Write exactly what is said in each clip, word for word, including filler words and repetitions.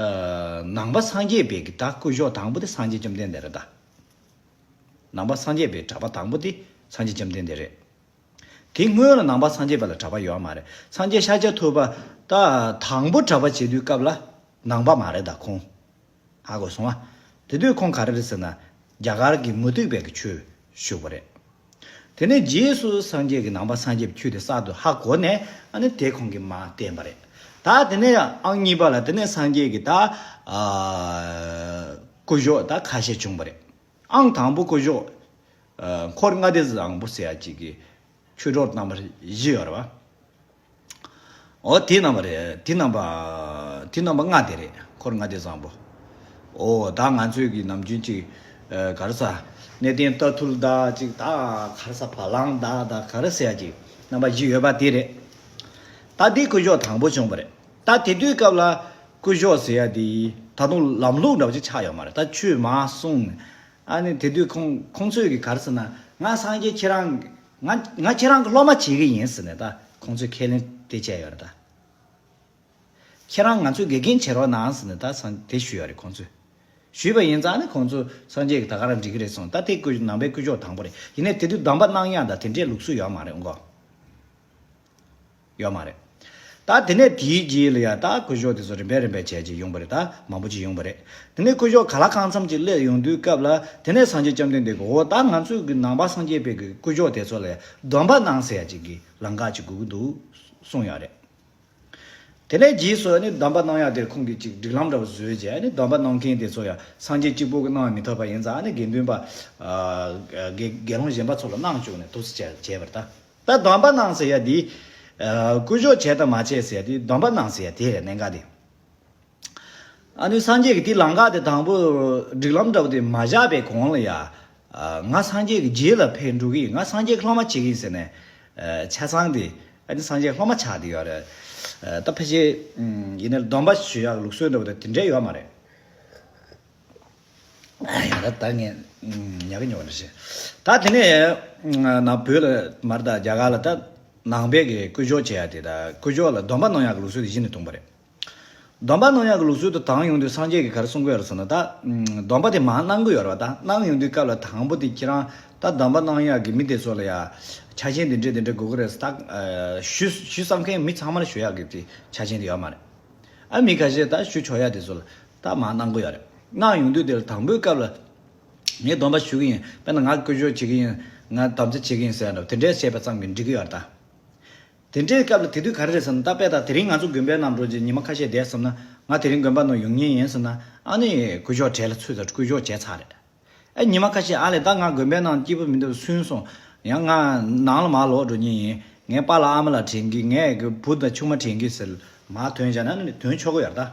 ཨ་ནང་པ་སངས་རྒྱས་པའི་གི་ད་སྐུ་གཞོགས་དང་པོ་དེ་སངས་རྒྱས་བཅོམ་ལྡན་འདས་རེད་ད། ནང་པ་སངས་རྒྱས་པའི་གྲྭ་པ་དང་པོ་དེ་སངས་རྒྱས་བཅོམ་ལྡན་འདས་རེད། དེ་སྔོན་ལ་ནང་པ་སངས་རྒྱས་པ་ལ་གྲྭ་པ་ཡོད་མ་རེད། སངས་རྒྱས་ཤཱཀྱ་ཐུབ་པ་ད་དང་པོ་གྲྭ་པ་བྱེད་དུས་སྐབས་ལ་ནང་པ་མ་རེད་ད་ཁོང་། ཧ་གོ་སོང་ཨ། དེ་དུས་ཁོང་ག་རེ་རེད་ཟེར་ན། རྒྱ་གར་གྱི་མུ་སྟེགས་པའི་གི་ཆོས་ཞུགས་པ་རེད། དེ་ནས་རྗེས་སུ་སངས་རྒྱས་ཀྱི་ནང་པ་སངས་རྒྱས་པའི་ཆོས་དེ་གསར་དུ་ཧ་གོ་ནས་ཨ་ནི་དེ་ཁོང་གིས་མར་བསྟན་པ་རེད། ད་དེ་ནས་ཨང་གཉིས་པ་ལ་དེ་ནས་སངས་རྒྱས་ཀྱི་ད་ཨ་སྐུ་གཞོགས་ད་ཁ་ཤས་བྱུང་པ་རེད། ཨང་དང་པོ་སྐུ་གཞོགས་ཨ་འཁོར་ལྔ་སྡེ་བཟང་པོ་ཟེར་ཡ་གཅིག་གི་ཆོས་གྲོགས་རྣམ་པ་བཞི་ཡོད་རེད་བ། ཨོ་དེ་རྣམ་པ་རེད། དེ་རྣམ་པ་དེ་རྣམ་པ་ལྔ་དེ་རེད། འཁོར་ལྔ་སྡེ་བཟང་པོ། ཨོ་ད་ང་ཚོས་ཀྱི་ནམ་རྒྱུན་གཅིག་ཨ་ག་རེ་ཟ། གནས་བརྟན་རྟ་ཐུལ་ད་གཅིག་ད་ག་རེ་ཟ་བ་ལང་ད་ད་ག་རེ་ཟེར་ཡ་གཅིག་རྣམ་པ་བཞི་ཡོད་པ་དེ་རེད། ད་དེ་སྐུ་གཞོགས་དང་པོ་བྱུང་བ་རེད། ད་དེ་དུས་སྐབས་ལ་སྐུ་གཞོགས་ཟེར་ཡ་དེ་ད་དུང་ལམ་ལུགས་འདྲ་བོ་ཅིག་ཆགས་ཡོད་མ་རེད། ད་ཆོས་མར་གསུངས། ཨ་ནི་དེ་དུས་ཁོང་ཁོང་ཚོས་ཀྱི་ག་རེ་ཟེར་ན། ང་སངས་རྒྱས་ཁྱེད་རང་ང་ང་ཁྱེད་རང་གི་སློབ་མ་བྱེད་ཀྱི་ཡིན་ཟེར་ནས་ད་ཁོང་ཚོས་ཁས་ལེན་དེ་བྱས་ཡོད་རེད་ད། ཁྱེད་རང་ང་ཚོའི་དགེ་རྒན་བྱེད་རོགས་གནང་ཟེར་ནས་ད་སང་དེ་ཞུས་ཡོད་རེད་ཁོང་ཚོས། ཞུས་པ་ཡིན་ཙང་ནི་ཁོང་ཚོ་སངས་རྒྱས་ཀྱི་ད་ག་རང་འགྲིག་གི་རེད་སོང་། ད་དེ་སྐུ་ནང་པའི་སྐུ་གཞོགས་དང་པོ་རེད། ཡིན་ནའི་དེ་དུས་སྡོམ་པ་གནང་ཡག་ད་དེ་འདྲའི་ལུགས་སྲོལ་ཡོད་མ་རེད་འགོ། ཡོད་མ་རེད། ད་དེ་ནས་དེའི་རྗེས་ལ་ཡ་ད་སྐུ་གཞོགས་དེ་ཚོ་རིམ་པས་རིམ་པས་བྱས་ཀྱི་ཡོང་པ་རེད། ད་མང་པོ་ཅིག་ཡོང་པ་རེད། དེ་ནས་སྐུ་གཞོགས་ག་ལ་གང་འཚམ་ཅིག་སླེབས་ཡོང་དུས་སྐབས་ལ་དེ་ནས་སངས་རྒྱས་བཅོམ་ལྡན་འདས་ཀྱིས་འོ་ད་ང་ཚོས་ཀྱི་ནང་པ་སངས་རྒྱས་པའི་གི་སྐུ་གཞོགས་དེ་ཚོ་ལ་ཡ་སྡོམ་པ་གནང་ཟེར་ཡ་ཅིག་གི་ལམ་ཁ་ཅིག་དགོས་ཀྱི་འདུག་གསུངས་ཡོད་རེད། དེ་ནས་རྗེས་སུ་ནི་སྡོམ་པ་གནང་ཡ་དེར་ཁོང་གིས་ཅིག་སྒྲིག་ལམ་འདྲ་བོ་བཟོས་རྗེས་ནི་སྡོམ་པ་གནང་མཁན་དེ་ཚོ་ཡ་སངས་རྒྱས་གཅིག་པོ་གིས་གནང་མི་ཐུབ་པ་ཡིན་ཙང་ནི་དགེ་འདུན་པ་ཨ་དགེ་དགེ་སློང་གཞན་པ་ཚོ་ལ་གནང་བཅུག་ནས་འདུག་སེ་བྱས་བྱས་པ་རེད་ད། ད་སྡོམ་པ་གནང་ཟེར་ཡ་དེ། ཨ་སྐུ་གཞོགས་བྱས་དང་མ་བྱས་ཟེར་ཡ་དེ་སྡོམ་པ་གནང་ཟེར་ཡ་དེ་རེད་གནད་འགག་དེ། ཨ་ནི་སངས་རྒྱས་ཀྱི་དེ་ལམ་ཁ་དེ་དང་པོ་སྒྲིག་ལམ་འདྲ་བོ་དེ་མ་བཞག་པའི་གོང་ལ་ཡ། ཨ་ང་སངས་རྒྱས་ཀྱི་རྗེས་ལ་ཕེབས་འགྲོ་གི་ཡིན། ང་སངས་རྒྱས་ཀྱི་སློབ་མ་བྱེད་ཀྱི་ཡིན་ཟེར་ནས། ཨ་ཆ་ཚང་དེ་ཨ་ནི་སངས་རྒྱས་སློབ་མ་ཆགས་བསྡད་ཡོད་རེད། ཨ་ད་ཕལ་ཆེར་ཡིན་ནའི་སྡོམ་པ་ཞུ་ཡག་ལུགས་སྲོལ་འདྲ་བོ་དེ་དེ་འདྲས་ཡོད་མ་རེད། ཡང་ད་ད་ངས་ཉག་གི་ཉོག་རེ་བྱས། ད་དེ་ནས་ན་བོད་ལ་མར་ད་རྒྱ་གར་ལ་ད་ནང་པའི་གི་སྐུ་གཞོགས་བྱེད་ཡ་དེ་ད་སྐུ་གཞོགས་ལ་སྡོམ་པ་གནང་ཡག་གི་ལུགས་སྲོལ་དེ་གཞི་ནས་བཏོན་པ་རེད། སྡོམ་པ་གནང་ཡག་གི་ལུགས་སྲོལ་དེ་དང་ཡོང་དུས་སངས་རྒྱས་ཀྱིས་ག་རེ་གསུང་གི་ཡོད་རེད་ཟེར་ན། ད་སྡོམ་པ་དེ་མར་གནང་གི་ཡོད་རེད་བ། ད་གནང་ཡོང་དུས་སྐབས་ལ་དང་པོ་དེ་ཁྱེད་རང་ད་སྡོམ་པ་གནང་ཡག་གི་མི་དེ་ཚོ་ལ་ཡ་ཆ་རྐྱེན་དེ་འདྲས་དེ་འདྲས་དགོས་ཀྱི་རེད་ཟེར། ད་ཞུ་ཞུ་བསམ་མཁན་མི་ཚང་མར་ཞུ་ཡག་གི་དེ་ཆ་རྐྱེན་དེ་ཡོད་མ་རེད། ཨ་མི་ཁ་ཤས་ད་ཞུ་ཆོག་ཡ་དེ་ཚོ་ལ་ད་མར་གནང་གི་ཡོད་རེད། གནང་ཡོང་དུས་དེ་ལ་དང་པོའི་སྐབས་ལ་ངས་སྡོམ་པ་ཞུ་གི་ཡིན། དཔེར་ན་ང་སྐུ་གཞོགས་བྱེད་ཀྱི་ཡིན། ང་དམ་བཅའ་བྱེད་ཀྱི་ཡིན་ཟེར་ཡ་འདྲ་བོ་དེ་འདྲས་བཤད་པ་ཙམ་གྱིས་འགྲིག་གི་ཡོད་རེད་ད། དེ་འདྲའི་སྐབས་ལ་དེ་དུས་ག་རེ་རེད་ཟེར་ན། ད་དཔེ་ད་དེ་རིང་ང་ཚོ་དགོན་པའི་ནང་འགྲོ་རྗེས་ཉི་མ་ཁ་ཤས་བསྡད་སོང་ན་ང་དེ་རིང་དགོན་པ་ནང་ཡོང་ཉེན་ཡིན་ཟེར་ན། ཨ་ནི་སྐུ་གཞོགས་གྲལ་ལ་ཚུད་ཚར། སྐུ་གཞོགས་བྱས་ཚར་རེད། ཨ་ཉི་མ་ཁ་ཤས་ཨ་ལས་ད་ང་དགོན་པའི་ནང་སྐྱིད་པོ་མི་འདུག་སུན་སོང་། ཡང་ང་ནང་ལ་མར་ལོག་འགྲོ་ཉེན་ཡིན། ངའི་པཱ་ལགས་ཨ་མ་ལགས་དྲན་གི། ངའི་གི་བུ་དང་ཆུང་མ་དྲན་གི་ཟེར་མར་ཐོན་བཞག་ན་ནི་ཐོན་ཆོག་གི་ཡོད་རེད་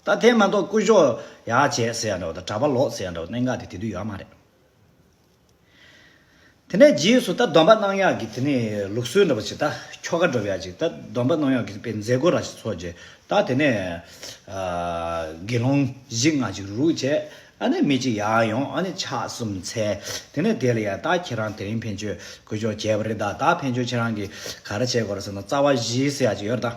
ད། ད་དེ་མ་གཏོགས་སྐུ་གཞོགས་ཡར་བྱས་ཟེར་ཡ་འདྲ་བོ་དང་གྲྭ་པ་ལོག་ཟེར་ཡ་འདྲ་བོ་གནད་འགག་དེ་དེ་དུས་ཡོད་མ་རེད། དེ་ནས་རྗེས་སུ་ད་སྡོམ་པ་གནང་ཡག་གི་དེ་ནས་ལུགས་སྲོལ་འདྲ་བོ་ཞིག་ད་ཆོ་ག་འགྲུབ་ཡག་ཅིག་ད་སྡོམ་པ་གནང་ཡག་གི་དཔེ་མཛད་སྒོ་ར་ཞིག་ཚོགས་རྗེས། ད་དེ་ནས་ཨ་དགེ་སློང་བཞི་ལྔ་ཅིག་རུག་བྱས། ཨ་ནི་མི་གཅིག་ཡར་ཡོང་། ཨ་ནི་ཕྱག་གསུམ་འཚལ། དེ་ནས་དེ་ལ་ཡ་ད་ཁྱེད་རང་དེ་རིང་ཕན་ཆོད་སྐུ་གཞོགས་བྱས་པ་རེད། ད་ད་ཕན་ཆོད་ཁྱེད་རང་གིས་ག་རེ་བྱེད་དགོས་རེད་ཟེར་ན། རྩ་བ་བཞི་ཟེར་ཡག་ཅིག་ཡོད་རེད་ད།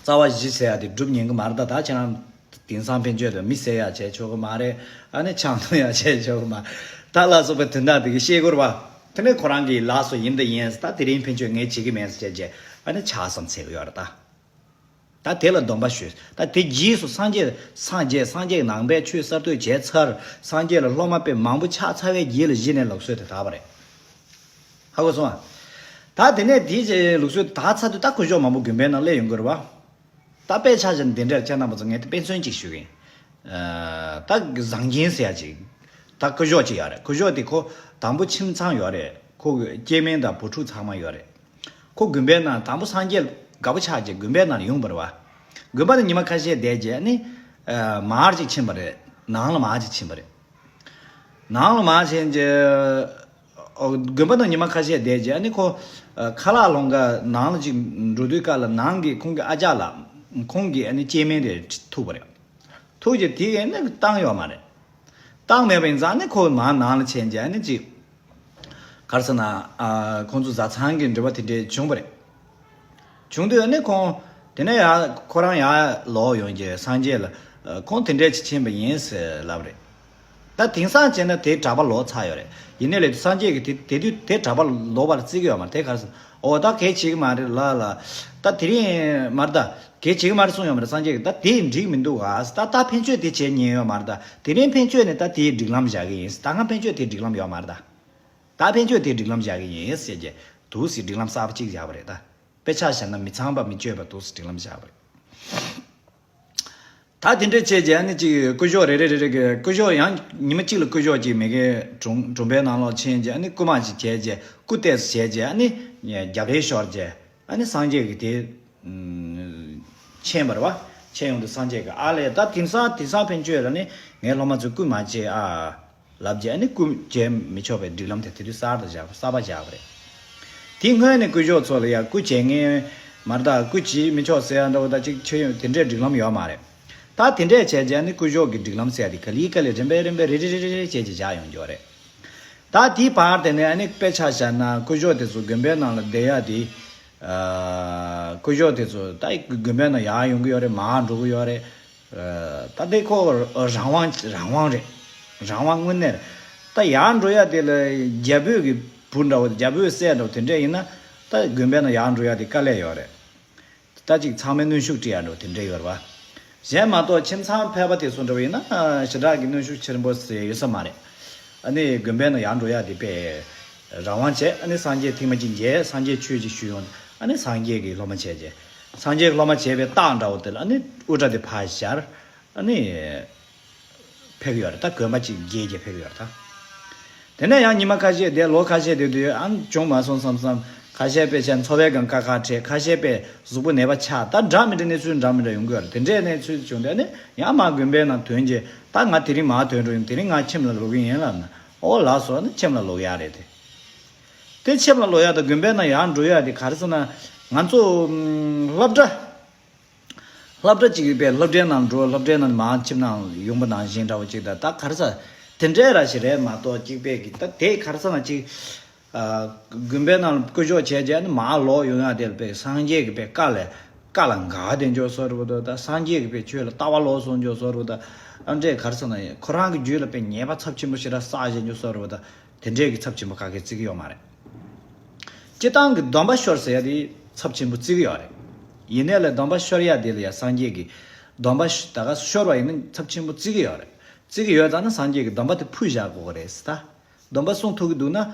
རྩ་བ་བཞི་ཟེར་ཡག་དེ་སྒྲུབ་ཉན་གི་མ་རེད་ད། ད་ཁྱེད་རང་དེང་སང་ཕན་ཆོད་དུ་མི་བསད་ཡག་བྱས་ཆོག་གི་མ་རེད། ཨ་ནི་ཆང་འཐུང་ཡག་བྱས་ཆོག་གི་མ་རེད། ད་ལ་སོགས་པའི་དོན་དག་དེ་གི་བཤད་དགོས་རེད་བ། དེ་ནས་ཁོ་རང་གིས་ལགས་སོ་ཡིན་ད་ཡིན། ད་དེ་རིང་ཕན་ཆོད་ངས་བྱེད་གི་མེད་ཟེར་བྱས་རྗེས་ཨ་ནི་ཕྱག་གསུམ་འཚལ་གི་ཡོད་རེད་ད། ད་དེ་ལ་སྡོམ་པ་ཞུས། ད་དེ་རྗེས་སུ་སངས་རྒྱས་སངས་རྒྱས་སངས་རྒྱས་ནང་པའི་ཆོས་གསར་གཏོད་བྱས་ཚར། སངས་རྒྱས་ལ་སློབ་མ་དཔེ་མང་པོ་ཆགས་ཚར་བའི་རྗེས་ལ་གཞི་ནས་ལུགས་སྲོལ་དེ་དར་བ་རེད། ཧ་གོ་སོང་ཨ། ད་དེ་ནས་དེའི་རྗེས་ལུགས་སྲོལ་དར་ཚར་དུས་ད་སྐུ་གཞོགས་མང་པོ་དགོན་པའི་ནང་སླེབས་ཡོང་གི་རེད་བ། ད་དཔེ་ཆ་བཞག་ན་འདི་འདྲར་ཁྱེད་རྣམ་པ་ཚོ་ངས་དཔེ་མཚོན་གཅིག་ཞུ་གི་ཡིན། ཨ་ད་བཟང་སྦྱིན་ཟེར་ཡ་ཅིག་ད་སྐུ་གཞོགས་ཅིག་ཡོད་རེད། སྐུ་གཞོགས་དེ་ཁོ་དང་པོ་ཁྱིམ་ཚང་ཡོད་རེད། ཁོ་གི་སྐྱེ་དམན་དང་བུ་ཕྲུག་ཚང་མ་ཡོད་རེད། ཁོ་དགོན་པའི་ནང་དང་པོ་སངས་རྒྱས་དགའ་པོ་ཆགས་རྗེས་དགོན་པའི་ནང་ཡོང་བ་རེད་བ། དགོན་པ་ནང་ཉི་མ་ཁ་ཤས་བསྡད་རྗེས་ནི་ཨ་མར་ཅིག་ཕྱིན་པ་རེད། ནང་ལ་མར་ཅིག་ཕྱིན་པ་རེད། ནང་ལ་མར་ཕྱིན་རྗེས་ཨོ་དགོན་པ་ནང་ཉི་མ་ཁ་ཤས་བསྡད་རྗེས་ཨ་ནི་ཁོ་ཨ་ཁ་ལག་སློང་ག་ནང་ལ་ཅིག་འགྲོ་དུས་སྐབས་ལ་ནང་གི་ཁོང་གི་ཨ་ཅག་ལ་ཁོང་གི་ཨ་ནི་སྐྱེ་དམན་དེ་ཐུག་པ་རེད། ཐུག་རྗེས་དེ་ཨ་ནི་བཏང་ཡོད་མ་རེད། བཏང་མེད་པ་ཡིན་ཙང་ཨ་ནི་ཁོ་མར་ནང་ལ་ཕྱིན་རྗེས་ཨ་ནི་ཅིག་ག་རེ་ཟེར་ན་ཨ་ཁོང་ཚོ་བཟའ་ཚང་གི་འབྲེལ་བ་དེ་འདྲས་བྱུང་བ་རེད། བྱུང་དུས་ཨ་ནི་ཁོང་ དེ་ནས་ཡང་ཁོ་རང་ཡར་ལོག་ཡོང་རྗེས་སངས་རྒྱས་ལ་ཨ་ཁོང་དེ་འདྲས་ཅིག་ཕྱིན་པ་ཡིན་ཟེར་ལབ་རེད། ད་དེང་སང་བྱས་ན་དེ་གྲྭ་པ་ལོག་ཚར་ཡོད་རེད། ཡིན་ནའི་ལས་དུས་སངས་རྒྱས་ཀྱིས་དེ་དེ་དུས་དེ་གྲྭ་པ་ལོག་པར་བརྩི་གི་ཡོད་མ་རེད། དེ་ག་རེ་ཟེར། ཨོ་ད་གལ་བྱེད་ཀྱི་མ་རེད་ལ་ལ། ད་དེ་རིང་མ་རེད་ད། གལ་བྱེད་ཀྱི་མ་རེད་གསུངས་ཡོད་མ་རེད། སངས་རྒྱས་ཀྱིས་ད་དེ་འགྲིག་མི་འདུག་ག་ད་ད་ཕན་ཆོད་དེ་བྱེད་ཉན་ཡོད་མ་རེད་ད། དེ་རིང་ཕན་ཆོད་ནས་ད་དེའི་སྒྲིག་ལམ་བཞག་གི་ཡིན། ད་སྔ་ཕན་ཆོད་དེའི་སྒྲིག་ལམ་ཡོད་མ་རེད་ད། ད་ཕན་ཆོད་དེའི་སྒྲིག་ལམ་བཞག་གི་ཡིན་ཟེར་རྗེས་དུ་སི་སྒྲིག་ལམ་གསར་པ་གཅིག་བཞག་པ་རེད་ད། དཔེ་ཆ་བཞག་ན་མི་ཚངས་པ་མི་སྤྱོད་པ་དུ་སི་སྒྲིག་ལམ་བཞག་པ་རེད། ད་དེ་འདྲ་བྱས་རྗེས་ཨ་ནི་གཅིག་སྐུ་ཞབས་རེ་རེ་རེ་རེ་གི་སྐུ་ཞབས་ཡང་ཉི་མ་གཅིག་ལ་སྐུ་ཞབས་གཅིག་མི་གི་གྲོང་གྲོང་པའི་ནང་ལོགས་ཕྱིན་རྗེས་ཨ་ནི་སྐུ་མ་གཅིག་བྱས་རྗེས་སྐུ་ཏོག་ཙམ་བྱས་རྗེས་ཨ་ནི་རྒྱབ་རེ་ཤོར་རྗེས་ཨ་ནི་སངས་རྒྱས་ཀྱི་དེ་མཆན་པ་རེད་བ། མཆན་ཡོང་དུས་སངས་རྒྱས་ཀྱི་ཨ་ལས་ད་དེང་སང་དེང་སང་ཕན་ཆོད་ལ་ནི་ངའི་སློབ་མ་ཚོས་སྐུ་མ་བྱེད་ཨ། ལབ་རྗེས་ཨ་ནི་སྐུ་བྱེད་མི་ཆོག་པའི་སྒྲིག་ལམ་དེ་དེ་དུས་གསར་དུ་བཞག་གསར་པ་བཞག་པ་རེད། དེ་སྔོན་ནས་སྐུ་ཞབས་ཚོ་ལ་ཡང་སྐུ་བྱེད་ངེས་མ་རེད་ད། སྐུ་བྱེད་མི་ཆོག་ཟེར་ཡ་འདྲ་བོ་ད་ཅིག་ཆོས་ཡོད་དེ་འདྲའི་སྒྲིག་ལམ་ཡོད་མ་རེད། ད་དེ་འདྲས་བྱས་རྗེས་ཨ་ནི་སྐུ་ཞབས་ཀྱི་སྒྲིག་ལམ་ཟེར་ཡ་དེ་ག་ལེ་ག་ལེ་རིམ་པས་རིམ་པས་རེ་རེ་རེ་རེ་རེ་བྱས་རྗེས་བཞག་ཡོང་རྒྱུ་རེད། ད་དེའི་བར་དེ་ནས་ཨ་ནི་དཔེ་ཆ་བཞག་ན་སྐུ་ཞབས་དེ་ཚོ་དགོན་པའི་ནང་ལ་བསྡད་ཡ་དེ། ཨ། སྐུ་ཞབས་དེ་ཚོ་ད་དགོན་པའི་ནང་ཡར་ཡོང་གི་ཡོད་རེད། མར་འགྲོ་གི་ཡོད་རེད། ཨ། ད་ལྟའི་ཁོ་རང་དབང་རང་དབང་རེད། རང་དབང་དངོས་གནས་རེད། ད་ཡར་འགྲོ་ཡ་དེ་ལ་རྒྱ་བོད་ཀྱི་བུ་འདྲ་བོ་རྒྱ་བོད་སྲས་འདྲ་བོ་དེ་འདྲས་ཡིན་ན་ད་དགོན་པའི་ནང་ཡར་འགྲོ་ཡ་དེ་དཀའ་ལས་ཡོད་རེད། ད་ཅིག་ཚང་མས་གནོན་ཤུགས་སྤྲད་ཡ་འདྲ་བོ་དེ་འདྲས་ཡོད་རེད་བ། གཞན་མ་གཏོགས་ཁྱིམ་ཚང་ཕལ་པ་དེ་ཚོ་འདྲ་བོ་ཡིན་ན་ཞེ་དྲག་གི་གནོན་ཤུགས་ཆེན་པོ་ཟེར་ཡོད་ས་མ་རེད། ཨ་ནི་དགོན་པའི་ནང་ཡར་འགྲོ་ཡ་དེ་དཔེ་རང་དབང་བྱས། ཨ་ནི་སངས་རྒྱས་ཐེངས་མ་གཅིག་མཇལ། སངས་རྒྱས་ཆོས་ཅིག་ཞུས་ཡོང་། ཨ་ནི་སངས་རྒྱས་ཀྱི་སློབ་མ་བྱས་རྗེས་སངས་རྒྱས་ཀྱི་སློབ་མ་བྱས་པའི་རྟགས་འདྲ་བོ་དེ་ལ་ཨ་ནི་དབུ་སྐྲ་དེ་ཕར་བཞར། ཨ་ནི་ཕེབས་ཡོད་རེད། ད་དགོན་པ་གཅིག་བརྒྱད་བརྒྱད་ཕེབས་ཡོད་རེད་ད། དེ་ནས་ཡང་ཉི་མ་ཁ་ཤས་བསྡད། ལོ་ཁ་ཤས་བསྡད་དུས་ཨ་ནི་བྱུང་མ་སོང་བསམ་བསམ། ཁ་ཤས་དཔེ་ཆ་འཚོ་བའི་སྒང་དཀའ་ཁག་འཕྲད། ཁ་ཤས་དཔེ་གཟུགས་པོ་ནད་པ་ཆགས། ད་འདྲ་མི་འདྲ་གནས་ཚུལ་འདྲ་མི་འདྲ་ཡོང་གི་ཡོད་རེད། དེ་འདྲའི་གནས་ཚུལ་བྱུང་དུས་ཨ་ནི་ཡང་མར་དགོན་པའི་ནང་ཐོན་རྗེས་ད་ང་དེ་རིང་མར་ཐོན་འགྲོ་ཡིན། དེ་རིང་ང་ཁྱིམ་ལ་ལོག་གི་ཡིན་ལབ་ན། ཨོ་ལགས་སོ། ཨ་ནི་ཁྱིམ་ལ་ལོག་ཡ་རེད་དེ། དེ་ཁྱིམ་ལ་ལོག་ཡ་དང་དགོན་པའི་ནང་ཡར་འགྲོ་ཡ་དེ་ག་རེ་ཟེར་ན། ང་ཚོ་ཨམ་སློབ་གྲྭ། སློབ་གྲྭ་གཅིག་ཡོད་པས། སློབ་གྲྭའི་ནང་འགྲོ། སློབ་གྲྭའི་ནང་མར་ཁྱིམ་ནང་ཡོང་པ་ནང་བཞིན་འདྲ་བོ་གཅིག་དང་། ད་ག་རེ་ཟ། དེ་འདྲའི་ར་ཞིག་རེད་མ་གཏོགས་གཅིག་པས་ཀྱི་ད་དེ་ག་རེ་ཟ་ན་གཅིག་ཨ། དགོན་པའི་ནང་སྐུ་ཞབས་བྱས་རྗེས་ནི་མར་ལོག་ཡོང་ཡ་དེ་ལ་དཔེ་སངས་རྒྱས་ཀྱི་དཔེ་བཀའ་ལས་བཀའ་ལ་འགལ་བསྡད་འཇོག་བཟོ་འདྲ་བོ་དང་། ད་སངས་རྒྱས་ཀྱི་དཔེ་ཆོས་ལ་ལྟ་བ་ལོག་སོང་འཇོག་བཟོ་འདྲ་བོ་དང་། ཨ་འདྲས་ག་རེ་ཟ་ན་ཁོ་རང་གི་རྒྱུད་ལ་དཔེ་ཉེས་པ་ཚབས་ཆེན་པོ་ཞེ་དྲག་བསགས་བཞིན་འཇོག་བཟོ་འདྲ་བོ་དང་། དེ་འདྲས་ཀྱི་ཚབས་ཆེན་པོ་ག་གེ་བརྩི་གི་ཡོད་མ་རེད། སྤྱིར་བཏང་གི་སྡོམ་པ་ཤོར་ཟེར་ཡ་དེ་ཚབས་ཆེན་པོ་བརྩི་གི་ཡོད་རེད། ཡིན་ནའི་ལས་སྡོམ་པ་ཤོར་ཡ་དེ་ལ་ཡ་སངས་རྒྱས་ཀྱིས་སྡོམ་པ་ཤ- ད་ག་ཤོར་བ་ཡིན་ན་ཚབས་ཆེན་པོ་བརྩི་གི་ཡོད་རེད། བརྩི་གི་ཡོད་ཙང་ན་སངས་རྒྱས་ཀྱིས་སྡོམ་པ་དེ་ཕུལ་བཞག་དགོས་ཀྱི་རེད་ཟེར་ད། སྡོམ་པ་སྲུང་ཐུབ་ཀྱི་འདུག་ན། ཨ།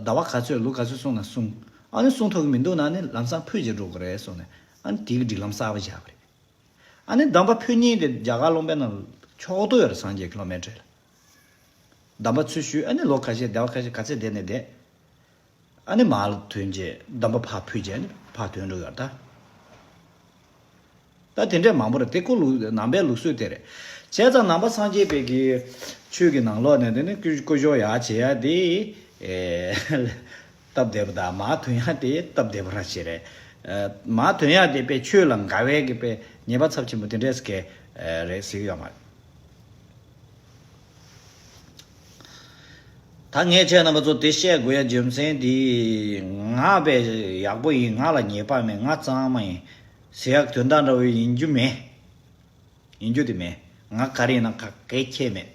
ཟླ་བ་ག་ཚོད་ལོ་ག་ཚོད་སྲུང་ན་སྲུང་། ཨ་ནི་སྲུང་ཐུབ་ཀྱི་མི་འདུག་ན་ནི་ལམ་སང་ཕུད་བྱེད་འགྲོ་དགོས་རེད་གསུངས་ནས། ཨ་ནི་དེ་གི་སྒྲིག་ལམ་གསར་པ་བཞག་པ་རེད། ཨ་ནི་སྡོམ་པ་ཕུལ་མཁན་དེ་རྒྱ་གར་ལུང་པའི་ནང་ཕྱོགས་གཏོགས་ཡོད་རེད། སངས་རྒྱས་ཀྱི་སློབ་མའི་གྲས་ལ། སྡོམ་པ་ཚུར་ཞུས། ཨ་ནི་ལོ་ཁ་ཤས་ཟླ་བ་ཁ་ཤས་ག་ཚད་བསྡད་ནས་བསྡད། ཨ་ནི་མར་ཐོན་རྗེས་སྡོམ་པ་ཕར་ཕུལ་རྗེས་ཨ་ནི་ཕར་ཐོན་འགྲོ་ཡོད་རེད་ད། ད་དེ་འདྲས་མང་པོ་རེད། དེ་ཀོ་ལུགས་ནང་པའི་ལུགས་སྲོལ་དེ་རེད། བྱས་ཙང་ནང་པ་སངས་རྒྱས་པའི་གི་ཆོས་ཀྱི་ནང་ལོགས་ནས་དེ་ནི་སྐུ་སྐུ་ཞབས་ཡར་བྱེད་ཡ་དེ། ཨེ། སྟབས་བདེ་པོ་དང་མར་ཐོན་ཡ་དེ་སྟབས་བདེ་པོ་ར་ཞིག་རེད། ཨ། མར་ཐོན་ཡ་དེ་དཔེ་ཆོས་ལ་འགལ་བའི་གི་དཔེ་ཉེས་པ་ཚབས་ཆེན་པོ་དེ་འདྲས་ཀྱི་རེད་ཟེར་གི་ཡོད་མ་རེད། ད་ངས་ཁྱེད་རྣམ་པ་ཚོ་དེ་བཤད་དགོས་ཡ་རྒྱུ་མཚན་འདི། ང་དཔེ་ཡག་པོ་ཡིན། ང་ལ་ཉེས་པ་མེད། ང་གཙང་མ་ཡིན་ཟེར་ཡག་དོན་དག་འདྲ་བོ་ཡིན་རྒྱུ་མེད། ཡིན་རྒྱུ་དེ་མེད། ང་ག་རེ་ཡིན་ན་ག་གེ་ཁྱད་མེད།